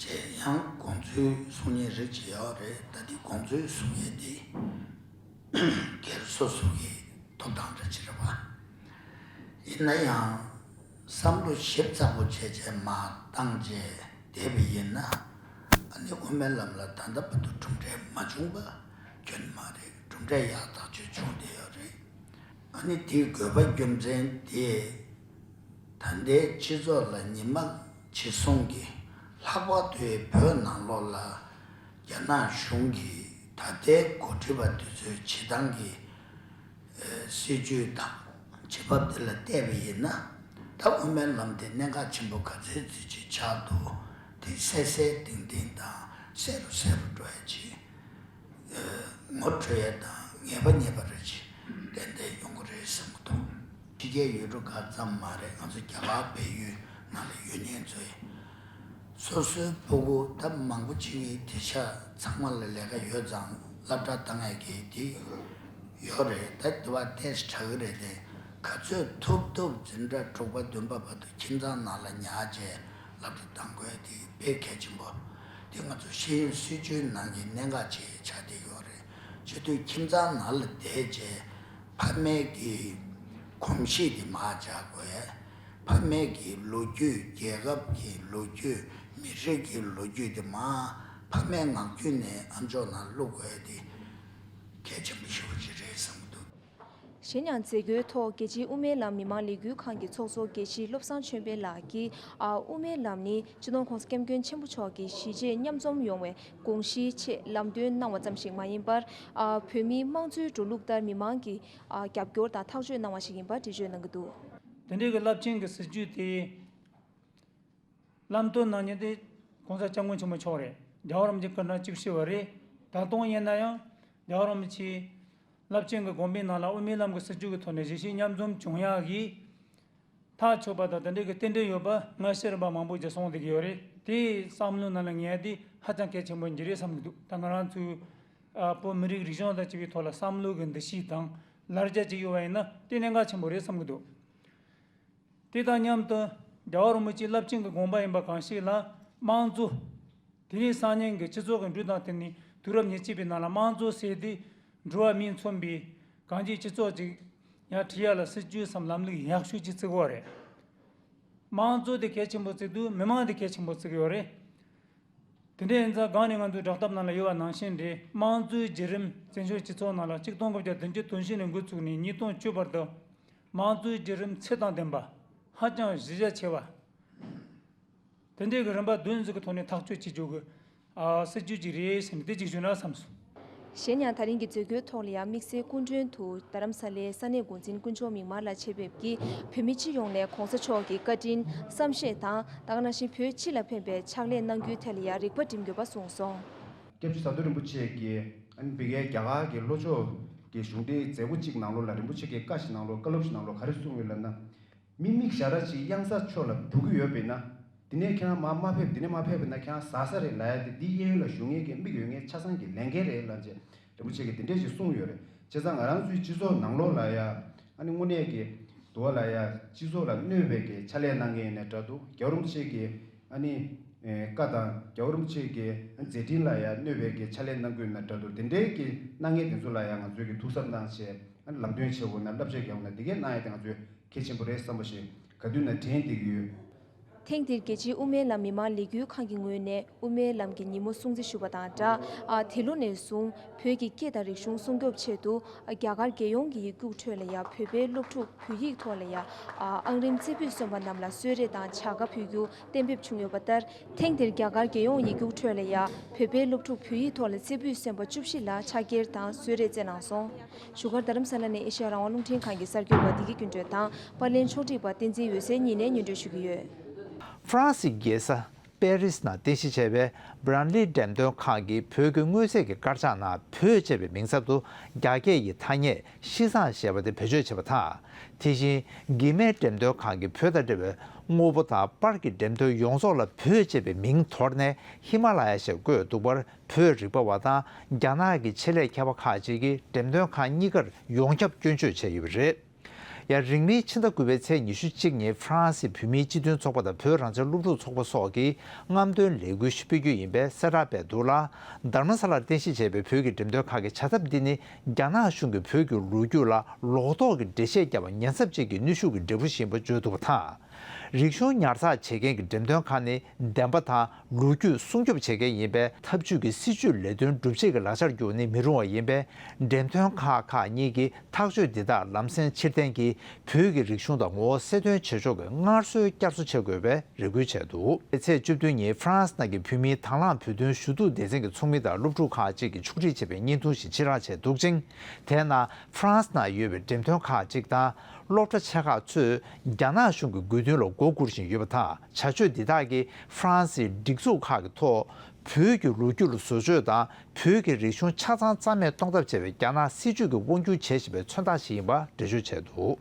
ཅེས་ཡང་དགོངས་ཚུལ་གསུང་མཁན་རིགས་ཅིག་ཡོད་རེད། ད་འདི་དགོངས་ཚུལ་གསུང་མཁན་འདི་སྒེར་སོ་སོ་གི་ཐོབ་ཐང་འདྲ་ཅིག་རེད་པ། ཡིན་ན་ཡང་བསམ་བློ་ཞིབ་ཚགས་པོ་བྱས་བྱས་མར་བཏང་བྱས་བསྡད་པ་ཡིན་ན། ཨ་ནི་དབུ་མའི་ལམ་ལ་ད་ལྟ་བར་དུ་གྲུབ་འབྲས་མ་བྱུང་པ་ཁྱོན་མ་རེད། གྲུབ་འབྲས་ཡག་ཐག་ཆོད་བྱུང་བསྡད་ཡོད་རེད། ཨ་ནི་དེའི་དགོས་པ་རྒྱུ་མཚན་དེ། ད་ལྟའི་སྤྱི་ཚོགས་ལ་ཉི་མ་འཆི་གསོན་གྱི་ལྷག་པར་དུ་བོད་ནང་ལོགས་ལ་རྒྱ་ནག་གཞུང་གིས་ད་ལྟའི་འགོ་ཁྲིད་པ་དེ་ཚོའི་བྱེད་སྟངས་ཀྱི་སྲིད་ཇུས་དང་བྱེད་བབ་དེ་ལ་བལྟས་པ་ཡིན་ན། ད་དབུ་མའི་ལམ་དེ་གནད་འགག་ཆེན་པོ་ག་ཚོད་ཅིག་ཆགས་འདུག་དེ་གསལ་གསལ་ཏིང་ཏིང་དང་གསལ་རུ་གསལ་རུ་འགྲོ་ཡ་ཅིག་ངོ་འཕྲོད་ཡས་དང་ངེས་པ་རྙེད་པ་རེ་ཅིག་ཏན་ཏན་ཡོང་གི་རེད་བསམ་གྱི་འདུག་ཕྱི་རྒྱལ་ཡུལ་གྲུ་ཁག་ཙམ་མ་རེད། ང་ཚོ་རྒྱ་གར་བལ་ཡུལ་ནང་ལ་ཡོད་མཁན་ཚོ་ཡིན། སོ་སོའི་སྤུ་གུ་ད་མང་པོ་ཅིག་གིས་དེང་སང་ཚང་མ་ལ་ལས་ཀ་ཡོད་ཙང་སློབ་གྲྭ་བཏང་ཡས་ཀྱི་དེ་ཡོད་རེད། ད་དེ་བ་ཏོག་ཙམ་དྲག་གི་རེད་དེ། ག་ཚོད་ཐུབ་ཐུབ་འཛིན་གྲྭ་དྲུག་པ་བདུན་པ་བར་དུ་ཁྱིམ་ཚང་ནང་ལ་ཉར་བྱས་སློབ་གྲྭ་བཏང་དགོས་དེ་དཔེ་གལ་ཆེན་པོ། དེ་ང་ཚོ་ཤེས་ཡོན་སྲིད་བྱུས་ནང་གི་གནད་འགག་ཅིག་ཆགས་བསྡད་ཡོད་རེད། བྱེད་དུས་ཁྱིམ་ཚང་ནང་ལ་བསྡད་བྱས་ཕ་མའི་གི་གོམས་གཤིས་དེ་མར་འཇགས་དགོས། ཕ་མའི་གི་ལོ་རྒྱུས། རྒྱལ་ཁབ་ཀྱི་ལོ་རྒྱུས། མི་རིགས་ཀྱི་ལོ་རྒྱུས་དེ་མར་ཕ་མའི་ངག་རྒྱུན་ནས་ཨམ་ཅོག་ནང་བླུག་དགོས་དེ་གལ་ཆེན་པོ་ཞེ་པོ་ཅིག་རེད་བསམ་གྱི་འདུག་ཤ་ གཞན་ཡང་མཛད་སྒོའི་ཐོག་རྒྱལ་སྤྱིའི་དབུ་མའི་ལམ་མི་མང་ལས་འགུལ་ཁང་གི་ཚོགས་གཙོ་དགེ་བཤེས་བློ་བཟང་ཆོས་འཕེལ་ལགས་ཀྱིས། ཨ། དབུ་མའི་ལམ་ནི་སྤྱི་ནོར་༸གོང་ས་༸སྐྱབས་མགོན་ཆེན་པོ་མཆོག་གི་གཞིས་བྱེས་མཉམ་འཛོམས་ཡོང་བའི་དགོངས་གཞིའི་ཆེད་ལམ་སྟོན་གནང་བ་ཙམ་ཞིག་མ་ཡིན་པར། ཨ། བོད་མིའི་དམངས་གཙོའི་འགྲོ་ལུགས་ལྟར་མི་མང་གིས། ཨ། རྒྱབ་སྐྱོར་དང་ཐག་གཅོད་གནང་བ་ཞིག་ཡིན་པ་འགྲེལ་བརྗོད་གནང་གི་འདུག། དེ་འདྲའི་གི་རླབས་ཆེན་གྱི་སྲིད་བྱུས་དེ། ལམ་སྟོན་གནང་མཁན་དེ་༸གོང་ས་༸སྐྱབས་མགོན་ཆེན་པོ་མཆོག་རེད། རྒྱལ་བ་རིན་པོ་ཆེ་སྐུ་ཕྲེང་བཅུ་བཞི་པ་རེད། ད་དུང་ཡིན་ན་ཡང་རྒྱལ་བ་རིན་པོ་ཆེའི་རླབས་ཆེན་གྱི་དགོངས་པའི་ནང་ལ་དབུ་མའི་ལམ་གྱི་སྲིད་བྱུས་ཀྱི་ཐོག་ནས་གཞིས་བྱེས་མཉམ་འཛོམས་བྱུང་ཡག་གི་ཐག་ཆོད་པ་དང་དེ་འདྲའི་གི་རྟེན་འབྲེལ་ཡོད་པ་སྔ་ཕྱི་རིམ་པ་མང་པོ་ཞིག་སོང་བསྡད་ཀྱི་ཡོད་རེད། དེའི་བསམ་བློའི་ནང་ལ་ངས་དེ་ཧ་ཅང་གལ་ཆེན་པོ་ཡིན་གྱི་རེད་བསམ་གྱི་འདུག། ད་ང་རང་ཚོའི་ཨ་བོད་མི་རིགས་རིག་གཞུང་དང་བཅས་པའི་ཐོག་ལ་བསམ་བློ་གི་འདུ་ཤེས་དང་ལར་རྒྱ་ཅིག་ཡོད་པ་ཡིན་ན་དེ་གནད་འགག་ཆེན་པོ་རེད་བསམ་གྱི་འདུག། དེ་དང་མཉམ་དུ་རྒྱལ་བ་རིན་པོ་ཆེའི་རླབས་ཆེན་གྱི་དགོངས་པ་ཡིན་པ་གང་ཞིག་ལ་དམངས་གཙོ། དེ་རིང་སང་ཉིན་གྱི་སྤྱི་ཚོགས་ཀྱི་འགྲོས་དང་བསྟུན་ནས་དུས་རབས་ཉེར་གཅིག་པའི་ནང་ལ་དམངས་གཙོ་ཟེར་དེ་འགྲོ་བ་མིས་མཚོན་པའི་གང་ཅིའི་སྤྱི་ཚོགས་ཅིག་ཡར་ཁྲིད་ཡ་ལ་སྲིད་བྱུས་སམ་ལམ་ལུགས་ཡག་ཤོས་ཅིག་བརྩི་གི་ཡོད་རེད། དམངས་གཙོ་དེ་གལ་ཆེན་པོ་བརྩི་དུས་མི་མང་དེ་གལ་ཆེན་པོ་བརྩི་གི་ཡོད་རེད། དེ་འདྲ་ཡིན་ཙང་སྒང་ནས་ང་ཚོའི་བསྒྲགས་གཏམ་ནང་ལ་ཡོད་པ་ནང་བཞིན་རེད། དམངས་གཙོའི་བརྒྱུད་རིམ་བཙན་བྱོལ་སྤྱི་ཚོགས་ནང་ལ་ཆིག་སྟོང་དགུ་བརྒྱ་བདུན་ཅུ་དོན་བཞི་ནས་འགོ་བཙུགས་ནས་ཉིས་སྟོང་བཅུ་བར་དུ་དམངས་གཙོའི་བརྒྱུད་རིམ་ཚད་དང་ལྡན་པ་ཧ་ཅང་གཞི་རྒྱ་ཆེ་བ། དེ་འདྲའི་གི་རིམ་པ་བདུན་ཟིག་གི་ཐོག་ནས་ཐག་གཅོད་བྱེད་རྒྱུ་གི་ཨ་སྲིད་ཇུས་ཅིག་རེད་ཟེར་ནས་དེ་ཅིག་ཞུས་ན་བསམ་སོང་། གཞན་ཡང་ད་རིང་གི་མཛད་སྒོའི་ཐོག་ལ་ཡང་དམིགས་བསལ་སྐུ་མགྲོན་དུ་རྡ་རམ་ས་ལའི་ས་གནས་འགོ་འཛིན་དཀོན་མཆོག་མིག་དམར་ལགས་ཆེད་ཕེབས་ཀྱིས་བོད་མི་སྤྱི་ཡོངས་ནས་༸གོང་ས་མཆོག་གི་བཀའ་དྲིན་བསམ་ཤེས་དང་། ད་ག་ནང་བཞིན་བོད་སྤྱི་ལ་ཕན་པའི་ཕྱག་ལས་གནང་རྒྱུའི་ཐད་ལ་ཡང་རིག་པ་སྒྲིམ་དགོས་པ་གསུངས་སོང་། སྐྱབས་རྗེ་ཟམ་གདོང་རིན་པོ་ཆེ་གིས་ཨ་ནི་ཕ་གིའི་རྒྱ་གར་གྱི་ལྷོ་ཕྱོགས་ཀྱི་གཞུང་འབྲེལ་མཛད་སྒོ་གཅིག་ནང་ལོགས་ལ་རིན་པོ་ཆེ་གིས་བཀའ་ཞིག་ནང་ལོགས་བཀའ་སློབ་ཞིག་ནང་ལོགས་ག་རེ་གསུངས་ཡོད་ལབ་ན། མི་མིག་ཞར་ར་ཅིག་གཡང་ས་ཕྱོགས་ལ་འབུད་ཀྱི་ཡོད་པས་ན། འདི་ནས་ཁྱེད་རང་མར་མ་ཕེབས། འདི་ནས་མ་ཕེབས་པས་ན་ཁྱེད་རང་ཟ་ས་རེད་ལབ་ཡ་དེ་འདི་གཡས་གཡོན་ལ་བཞུགས་མཁན་གྱི་མིག་ཡོད་མཁན་ཆ་ཚང་གི་ལས་འགན་རེད་ལབ་བྱས་རིན་པོ་ཆེ་གིས་འདི་འདྲས་ཞིག་གསུངས་ཡོད་རེད། བྱས་ཙང་ང་རང་ཚོའི་སྤྱི་ཚོགས་ནང་ལོགས་ལ་ཡ་ཨ་ནི་དངོས་གནས་ཀྱི་འདུག་བ་ལ་ཡ་སྤྱི་ཚོགས་ལ་གནོད་པའི་གི་ཕྱག་ལས་གནང་མཁན་ཡིན་ན་འདྲ་འདུག། རྒྱལ་བ་རིན་པོ་ཆེ་གི་ཨ་ནི་ཨེ་བཀའ་དང་རྒྱལ་བ་རིན་པོ་ཆེ་གི་མཛད་འཕྲིན་ལ་ཡ་གནོད་པའི་གི་ཕྱག་ལས་གནང་དགོས་ཡིན་ན་འདྲ་འདུག། དེ་འདྲའི་གི་གནང་མཁན་དེ་ཚོ་ལ་ཡ་ང་ཚོས་གི་ཐུགས་གཟབ་གནང་བྱས་ཨ་ནི་ལམ་སྟོན་བྱེད་དགོས་ན་བསླབ་བྱ་རྒྱག་དགོས་ན་འདི་གས་གནང་ཡ་དེ་ང་ཚོས་གལ་ཆེན་པོ་རེད་བསམ་པ་ཞིག་ག་དུས་ན་དྲན་བསྡད་ཀྱི་ཡོད། ཐེངས་འདིར་རྒྱལ་སྤྱིའི་དབུ་མའི་ལམ་མི་མང་ལས་འགུལ་ཁང་གི་ངོས་ནས་དབུ་མའི་ལམ་གྱི་ཉིན་མོ་སྲུང་བརྩི་ཞུས་པ་དང་སྦྲགས། ཨ། དེ་ལོ་ནས་བཟུང་བོད་ཀྱི་སྐད་དང་རིག་གཞུང་སྲུང་སྐྱོབ་ཆེད་དུ། ཨ། རྒྱ་གར་རྒྱལ་ཡོངས་ཀྱི་ཡིག་རྒྱུགས་ཁྲོད་ལ་ཡང་བོད་པའི་སློབ་ཕྲུག་བོད་ཡིག་ཐོག་ལ་ཡང་། ཨ། ཨང་རིམ་རྩེ་ཕུད་སོན་པ་རྣམས་ལ་གསོལ་རས་དང་བྱ་དགའ་ཕུལ་རྒྱུ་གཏན་འབེབས་བྱུང་ཡོད་པ་ལྟར། ཐེངས་འདིར་རྒྱ་གར་རྒྱལ་ཡོངས་ཡིག་རྒྱུགས་ཁྲོད་ལ་ཡང་བོད་པའི་སློབ་ཕྲུག་བོད་ཡིག་ཐོག་ལ་རྩེ་ཕུད་སོན་པ་བཅུ་བཞི་ལ་ཕྱག་འཁྱེར་དང་གསོལ་རས་བསྩལ་གནང་སོང་། བཞུགས་སྒར་རྡ་རམ་ས་ལ་ནས་ཨེ་ཤེ་ཡ་རང་དབང་རླུང་འཕྲིན་ཁང་གི་གསར་འགོད་པ་བདེ་སྐྱིད་ཀུན་སྒྲོན་དང་པར་ལེན་ཕྱོགས་སྒྲིག་པ་བསྟན་འཛིན་འོད་ཟེར་གཉིས་ནས་སྙན་སྒྲོན་ཞུ་གི་ཡོད། ཧྥ་རན་སིའི་རྒྱལ་ས་པེ་རིས་ནང་རྟེན་གཞི་བྱས་པའི་Branly་འགྲེམས་སྟོན་ཁང་གིས་བོད་ཀྱི་མངོན་གསལ་གྱི་དཀར་ཆག་ནང་བོད་ཅེས་པའི་མིང་ཚབ་ཏུ་རྒྱ་སྐད་ཀྱི་ཐ་སྙད་ཤི་ཙང་ཞེས་པ་དེ་བེད་སྤྱོད་བྱས་པ་དང་། དེ་བཞིན་གྷི་མེ་འགྲེམས་སྟོན་ཁང་གིས་བོད་དང་འབྲེལ་བའི་དངོས་པོ་དང་པར་གྱི་འགྲེམས་སྟོན་ཡོངས་རྫོགས་ལ་བོད་ཅེས་པའི་མིང་དོར་ནས་ཧི་མ་ལ་ཡ་ཞེས་བཀོད་འདུག་པར། བོད་རིག་པ་བ་དང་རྒྱ་ནག་གི་ཆེད་ལས་མཁས་པ་ཁག་ཅིག་གིས་འགྲེམས་སྟོན་ཁང་གཉིས་ཀར་ཡོངས་ཁྱབ་སྐྱོན་བརྗོད་བྱས་ཡོད་པ་རེད། ཡང་རིང་མིན་ཕྱི་ཟླ་དགུ་པའི་ཚེས་ཉི་ཤུ་གཅིག་ཉིན་ཧྥ་རན་སིའི་བོད་མིའི་སྤྱི་མཐུན་ཚོགས་པ་དང་བོད་རང་བཙན་སློབ་ཕྲུག་ཚོགས་པ་སོགས་ཀྱིས་རྔམ་སྟོན་ལས་འགུལ་ཞིག་སྤེལ་རྒྱུ་ཡིན་པའི་གསལ་བསྒྲགས་སྤེལ་འདུག་ལ། རྡ་རམ་ས་ལར་རྟེན་གཞི་བྱས་པའི་བོད་ཀྱི་འགྲེམས་སྟོན་ཁང་གི་བྱ་ཐབས་འདི་ནི་རྒྱ་ནག་གཞུང་གིས་བོད་ཀྱི་ལོ་རྒྱུས་ལ་ལོག་རྟོག་གི་འགྲེལ་བཤད་བརྒྱབ་པ་ཉེན་ཚབས་ཅན་གྱི་གནོན་ཤུགས་ཀྱི་འབྲས་བུ་ཞིག་ཡིན་པ་བརྗོད་འདུག་པ་དང་། རིག་གཞུང་ཉར་ཚགས་བྱེད་མཁན་གྱི་འགྲེམས་སྟོན་ཁང་ནི་བདེན་པ་དང་ལོ་རྒྱུས་སྲུང་སྐྱོབ་བྱེད་མཁན་ཡིན་པས་འཐབ་ཇུས་ཀྱི་སྲིད་ཇུས་ལས་དོན་སྒྲུབ་བྱེད་ཀྱི་ལག་ཆར་གྱུར་ནི་མི་རུང་བ་ཡིན་པས། འགྲེམས་སྟོན་ཁག་ཁག་གཉིས་ཀྱིས་ཐག་གཅོད་འདི་དག་ལམ་སེང་ཕྱིར་འཐེན་གྱིས་བོད་ཀྱི་རིག་གཞུང་དང་ངོ་བོ་གསལ་སྟོན་བྱེད་ཕྱོགས་ཀྱི་སྔར་སྲོལ་བསྐྱར་གསོ་བྱེད་དགོས་པའི་རེ་སྐུལ་བྱས་འདུག། ཚེས་བཅུ་བདུན་ཉིན་ཧྥ་རན་སི་ནང་གི་བོད་མིའི་དང་བླངས་བོད་དོན་ཞུ་གཏུག་སྡེ་ཚན་གྱི་ཚོགས་མི་དང་སློབ་ཕྲུག་ཁག་ཅིག་གིས་ཕྱོགས་སྒྲིག་བྱས་པའི་བརྙན་ཐུང་ཞིག་ཕྱིར་བསྒྲགས་བྱས་འདུག་ཅིང་། དེའི་ནང་ཧྥ་རན་སི་ནང་ཡོད་པའི་འགྲེམས་སྟོན་ཁག་ཅིག་དང་སློབ་གྲྭ་ཆེ་ཁག་ཚོས་རྒྱ་ནག་གཞུང་གི་དགོས་འདུན་ལ་མགོ་སྒུར་བཞིན་ཡོད་པ་དང་། བྱ་སྤྱོད་འདི་དག་གིས་ཧྥ་རན་སིའི་སྒྲིག་འཛུགས་ཁག་གི་ཐོག་བོད་ཀྱི་ལོ་རྒྱུས་ལ་བཟོ་བཅོས་དང་བོད་ཀྱི་རིག་གཞུང་ཆ་ཚང་རྩ་མེད་གཏོང་ཐབས་བྱས་པའི་རྒྱ་ནག་སྲིད་ཇུས་ཀྱི་དབང་སྒྱུར་བྱེད་བཞིན་པའི་མཚོན་རྟགས་ཤིག་ཡིན་པ་འགྲེལ་བརྗོད་བྱས་འདུག།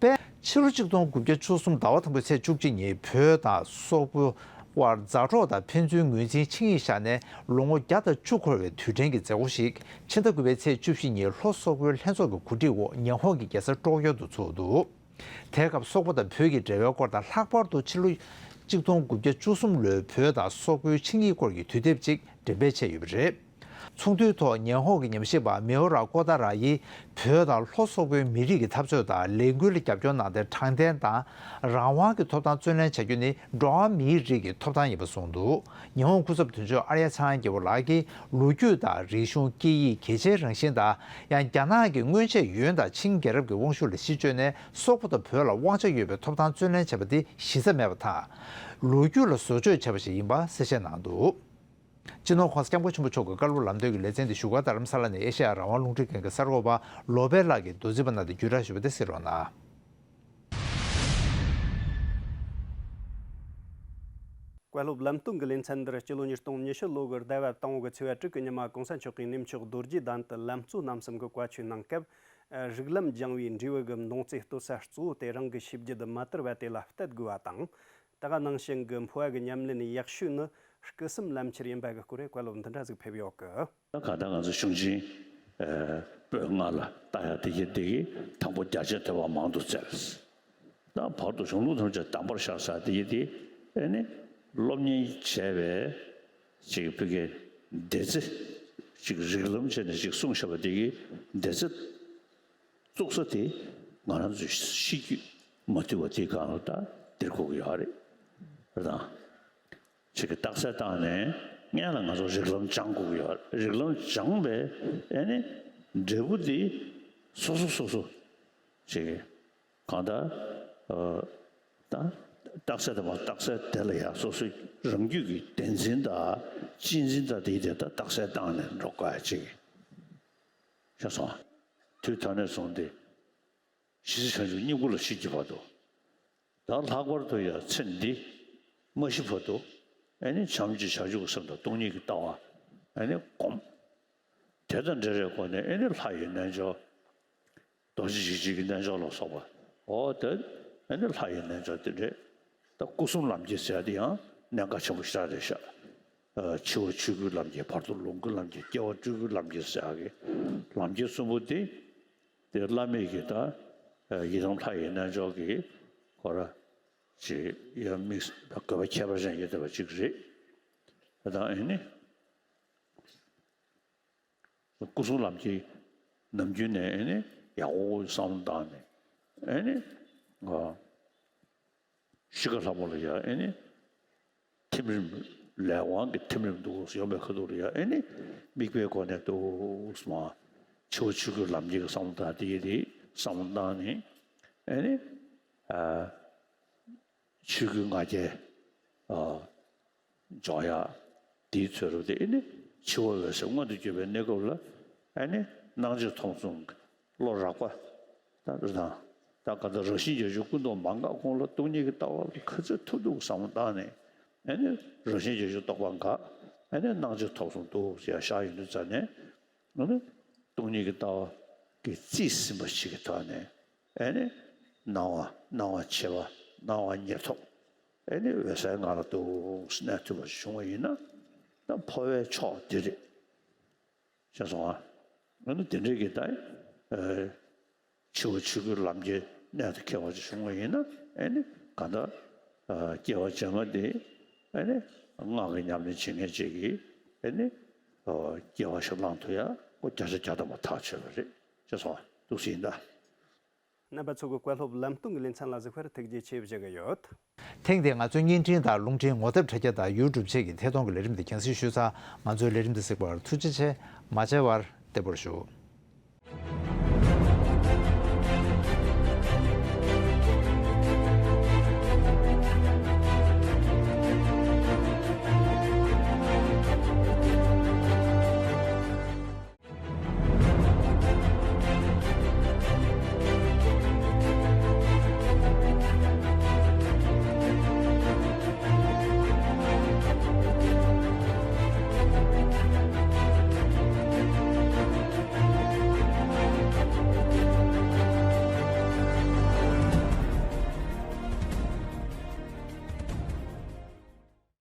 པེ། ཕྱི་ལོ་ཆིག་སྟོང་དགུ་བརྒྱ་བཅུ་གསུམ་ཟླ་བ་དང་པོའི་ཚེས་བཅུ་གཅིག་ཉིན་བོད་དང་སོག་པོའི་དབར་མཛའ་གྲོགས་དང་ཕན་ཚུན་ངོས་འཛིན་ཆིངས་ཡིག་བཞག་ནས་ལོ་ངོ་བརྒྱ་དང་བཅུ་འཁོར་བའི་དུས་དྲན་གྱི་མཛད་སྒོ་ཞིག་ཕྱི་ཟླ་དགུ་པའི་ཚེས་བཅུ་བཞི་ཉིན་ལྷོ་སོག་པོའི་ལྷན་ཚོགས་ཀྱི་གོ་སྒྲིག་འོག་ཉི་ཧོང་གི་རྒྱལ་ས་ཀྲོག་ཡོ་དུ་ཚུགས་འདུག། དེའི་སྐབས་སོག་པོ་དང་བོད་ཀྱི་འབྲེལ་བའི་སྐོར་དང་ལྷག་པར་དུ་ཕྱི་ལོ་ཆིག་སྟོང་དགུ་བརྒྱ་བཅུ་གསུམ་ལོའི་བོད་དང་སོག་པོའི་ཆིངས་ཡིག་སྐོར་གྱི་དུས་དེབ་ཅིག་འགྲེམས་སྤེལ་བྱས་ཡོད་པ་རེད། ཚོགས་འདུའི་ཐོག་ཉི་ཧོང་གི་ཉམས་ཞིབ་པ་མེའོ་ར་ཀོ་ཏཱ་ར་ཡིས་བོད་དང་ལྷོ་སོག་པོའི་མི་རིགས་ཀྱི་འཐབ་རྩོད་དང་ལས་འགུལ་ལ་རྒྱབ་སྐྱོར་གནང་སྟེ་དྲང་བདེན་དང་རང་དབང་གི་ཐོབ་ཐང་བརྩོན་ལེན་བྱ་རྒྱུ་ནི་འགྲོ་བ་མིའི་རིགས་ཀྱི་ཐོབ་ཐང་ཡིན་པ་གསུངས་འདུག་ཉི་ཧོང་སྐུ་ཚབ་དོན་གཅོད་ཨར་ཡ་ཚེ་དབང་རྒྱལ་པོ་ལགས་ཀྱིས་ལོ་རྒྱུས་དང་རིག་གཞུང་སྐད་ཡིག་གལ་ཆེའི་རང་བཞིན་དང་ཡང་རྒྱ་ནག་གི་སྔོན་ཆད་ཡོན་དང་ཆིང་རྒྱལ་རབས་ཀྱི་དབང་ཤུགས་ལ་གཞི་བཅོལ་ནས་སོག་པོ་དང་བོད་ལ་དབང་ཆ་ཡོད་པའི་ཐོབ་ཐང་བརྩོན་ལེན་བྱས་པ་འདི་གཞི་རྩ་མེད་པ་དང་། ལོ་རྒྱུས་ལ་བཟོ་བཅོས་བྱས་པ་ཞིག་ཡིན་པ་གསལ་བཤད་གནང་འདུག་སྤྱི་ནོར་༸གོང་ས་༸སྐྱབས་མགོན་ཆེན་པོ་མཆོག་གི་བཀའ་སློབ་ལམ་སྟོན་གྱི་ལེ་ཚན་དེ་བཞུགས་སྒར་རྡ་རམ་ས་ལ་ནས་ཨེ་ཤེ་ཡ་རང་དབང་རླུང་འཕྲིན་ཁང་གི་གསར་འགོད་པ་བློ་བྷེ་ལགས་ཀྱིས་མདོར་བསྡུས་པ་གནང་སྟེ་བརྒྱུད་བསྒྲགས་ཞུས་པ་དེ་གསན་རོགས་གནང་། བཀའ་སློབ་ལམ་སྟོན་གྱི་ལེ་ཚན་འདིར་སྤྱི་ལོ་ཉིས་སྟོང་ཉི་ཤུ་ལོ་གི་ཟླ་བ་དང་པོ་གི་ཚེས་པ་དྲུག་གི་ཉི་མ་༸གོང་ས་མཆོག་གིས་གནས་མཆོག་རྡོ་རྗེ་གདན་དུ་ལམ་གཙོ་རྣམ་གསུམ་གྱི་བཀའ་ཆོས་གནང་སྐབས། རིགས་ལམ་སྦྱང་བའི་འབྲས་བུ་གི་མདོང་རྩེ་གཏོད་ས་གཙོ་བོ་དེ་རང་གི་ཤེས་རྒྱུད་མ་དར་བ་དེ་ལ་གཏད་དགོས་པ་དང་། ད་ག་ནང་བཞིན་གྱི་འཕོ་བ་གི་ཉམས་ལེན་ཡག་ཤོས་ནི་སྐུ་གསུམ་ལམ་ཁྱེར་ཡིན་པ་གི་སྐོར་བཀའ་སློབ་འདི་འདྲ་ཟིག་ཕེབས་ཡོད་གི། ད་ག་ད་ང་ཚོ་གཞུང་ཆེན་པོད་ལྔ་ལ་ལྟ་ཡག་དེ་ཡི་དེ་གི་དང་པོ་རྒྱ་ཆེར་ཐེ་བ་མང་དུ་བཙལ། ད་བར་དུ་གཞུང་ལུགས་ཐམས་ཅད་གདམས་པར་ཤར་ས་དེ་ཡི་དེ་ཨེ་ནི་སློབ་གཉེར་བྱས་པའི་ཅིག་བོད་ཀྱི་སྡེ་རྩེ་ཅིག་རིགས་ལམ་བྱས་ནས་ཅིག་གསུངས་བཞག་པ་དེ་གི་སྡེ་རྩེ་བཙུགས་ས་དེ་ང་རང་ཚོའི་གཤིས་རྒྱུད་མ་དུལ་བ་དེའི་སྒང་ལ་ད་འདིར་དགོས་ཀྱི་ཡོད་རེད། རེད་དང་། ཅིག་གི་རྟགས་གསལ་བཏང་ནས་སྔོན་ལ་ང་ཚོ་རིགས་ལམ་སྦྱང་དགོས་ཀྱི་ཡོད་རེད། རིགས་ལམ་སྦྱངས་པའི་ཨེ་ནི་འབྲས་བུ་དེ་སོ་སོ་སོ་སོ་ཅིག་གི་གང་ལྟར་ཨ་ད་རྟགས་གསལ་དང་མ་རྟགས་གསལ་དེ་ལ་ཡང་སོ་སོའི་རང་རྒྱུད་ཀྱི་བདེན་འཛིན་དང་གཅེས་འཛིན་དང་དེ་དེ་ད་རྟགས་གསལ་བཏང་ནས་འགྲོ་དགོས་ཅིག་གི་ཤེས་སོང་། དུས་ད་ནས་བཟུང་སྟེ། གཞི་བྱང་ཆུབ་སྙིང་པོ་ལ་ཤེས་ཀྱི་བར་དུ། ད་ལྷག་པར་དུ་ཡང་ཚེ་འདི་མ་ཤི་བར་དུ་ཨེ་ནི་བྱམས་ཀྱི་བྱང་ཆུབ་ཀྱི་སེམས་དང་སྟོང་ཉིད་ཀྱི་ལྟ་བ་ཨེ་ནི་སྒོམ། དེ་དང་འབྲེལ་བའི་སྒོ་ནས་ཨེ་ནི་ལྷ་ཡི་རྣལ་འབྱོར། རྡོ་རྗེ་འཇིགས་བྱེད་ཀྱི་རྣལ་འབྱོར་ལ་སོགས་པ། འོ་དེ་ཨེ་ནི་ལྷ་ཡི་རྣལ་འབྱོར་དེ་འདྲས། ད་སྐུ་གསུམ་ལམ་གྱི་ཟེར་དེ་ཡང་གནད་འགག་ཆེན་པོ་ཞེ་དྲག་རེད་ཤག་འཆི་བ་ཆོས་སྐུའི་ལམ་གྱི་བར་དོ་ལོངས་སྐུའི་ལམ་གྱི་སྐྱེ་བ་སྤྲུལ་སྐུའི་ལམ་གྱི་ཟེར་ཡག་གི་ལམ་གྱི་གསུམ་པོ་དེ། དེ་བླ་མེད་ཀྱི་ད་ཡི་དམ་ལྷ་ཡི་རྣལ་འབྱོར་གྱི་ཁོ་ར་ཅིག་ཡང་དམིགས་བཀོད་པ་ཁྱད་པར་ཅན་ཡོད་བསྡད་པ་ཅིག་རེད། ད་ཨེ་ནི་སྐུ་གསུམ་ལམ་གྱི་ནམ་རྒྱུན་ནས་ཨེ་ནི་ཡག་པོ་བསམ་བློ་བཏང་ནས་ཨེ་ནི་ཨ། གཤིས་ཀ་ལྷ་མོ་ལ་ཡ་ཨེ་ནི་ཐིམ་རིམ་ལས་དབང་གི་ཐིམ་རིམ་འདུག་ཡོང་བའི་ཁ་ཐུག་ལ་ཡ་ཨེ་ནི་དམིགས་པའི་སྒོ་ནས་འདུག་སྨ། འཆི་བ་ཆོས་སྐུའི་ལམ་གྱི་བསམ་བློ་བཏང་དེ་ཡི་རེད་བསམ་བློ་བཏང་ནས་ཨེ་ནི་ཨ་ཆོས་སྐུའི་ང་རྒྱལ་ཨ། འཇོག་ཡག་དེའི་ཚོད་རུ་དེ་ཨེ་ནི་འཆི་བ་འོད་གསལ་མངོན་དུ་གྱུར་པའི་གནས་སྐབས་ལ་ཨེ་ནི་སྣང་མཆེད་ཐོབ་གསུམ་གྱི་བློ་རགས་པ་ད་རེད་དང་། ད་ག་ད་རང་བཞིན་རྒྱ་ཆེ་ཀུན་རྟོག་མ་འགགས་གོང་ལ་སྟོང་ཉིད་ཀྱི་ལྟ་བ་ལ་ག་ཚོད་ཐུབ་ཐུབ་བསམ་བློ་བཏང་ནས་ཨེ་ནི་རང་བཞིན་རྒྱ་ཆེ་རྟོགས་པ་འགགས་ཨེ་ནི་སྣང་མཆེད་ཐོབ་གསུམ་འདུག་ཟེར་བཞག་ཡོད་དུས་ཙ་ནས་ཨེ་ནི་སྟོང་ཉིད་ཀྱི་ལྟ་བ་གི་རྩིས་ཟིན་པ་ཞིག་གི་ཐོག་ནས་ཨེ་ནི་སྣང་བ་སྣང་བ་མཆེད་པ་སྣང་བ་ཉེར་ཐོབ། ཨེ་ནི་འོད་གསལ་ངང་ལ་འདུག་གནས་ཐུབ་པ་བྱུང་བ་ཡིན་ན་ད་འཕོ་བའི་མཆོག་འདི་རེད། ཤེས་སོང་ཨ། ཨ་ནི་དེ་འདྲའི་གི་ད་ཨེ་འཆི་བ་ཆོས་སྐུའི་ལམ་གྱི་གནད་དུ་འཁེལ་བ་ཅིག་བྱུང་བ་ཡིན་ན་ཨེ་ནི་གང་ལྟར་ཨ་སྐྱེ་བ་རྗེས་མ་དེ་ཨེ་ནི་སྔགས་ཀྱི་ཉམས་ལེན་བྱེད་མཁན་ཅིག་གིས་ཨེ་ནི་ཨ་སྐྱེ་བ་ཞིག་བླང་ཐུབ་ཡ་ཁོ་བརྒྱ་ཆ་བརྒྱ་ཐམ་པ་ཐག་ཆོད་པ་རེད། ཤེས་སོང་ཨ། འདུག་སེ་ཡིན་ད། རྣམ་པ་ཚོ་གི་བཀའ་སློབ་ལམ་སྟོན་གྱི་ལེ་ཚན་ལ་གཟིགས་པར་ཐུགས་རྗེ་ཆེ་ཞུ་གི་ཡོད། ཐེངས་འདིའི་ང་ཚོའི་བརྙན་འཕྲིན་དང་རླུང་འཕྲིན་ངོ་དེབ་དྲ་རྒྱ་དང་ཡུ་ཊུབ་བཅས་ཀྱི་ཐད་གཏོང་གི་ལས་རིམ་འདི་རྒྱང་སྲིང་ཞུས་ཚར། ང་ཚོའི་ལས་རིམ་འདི་གཟིགས་པར་ཐུགས་རྗེ་ཆེ། མ་མཇལ་བར་བདེ་པོར་བཞུགས།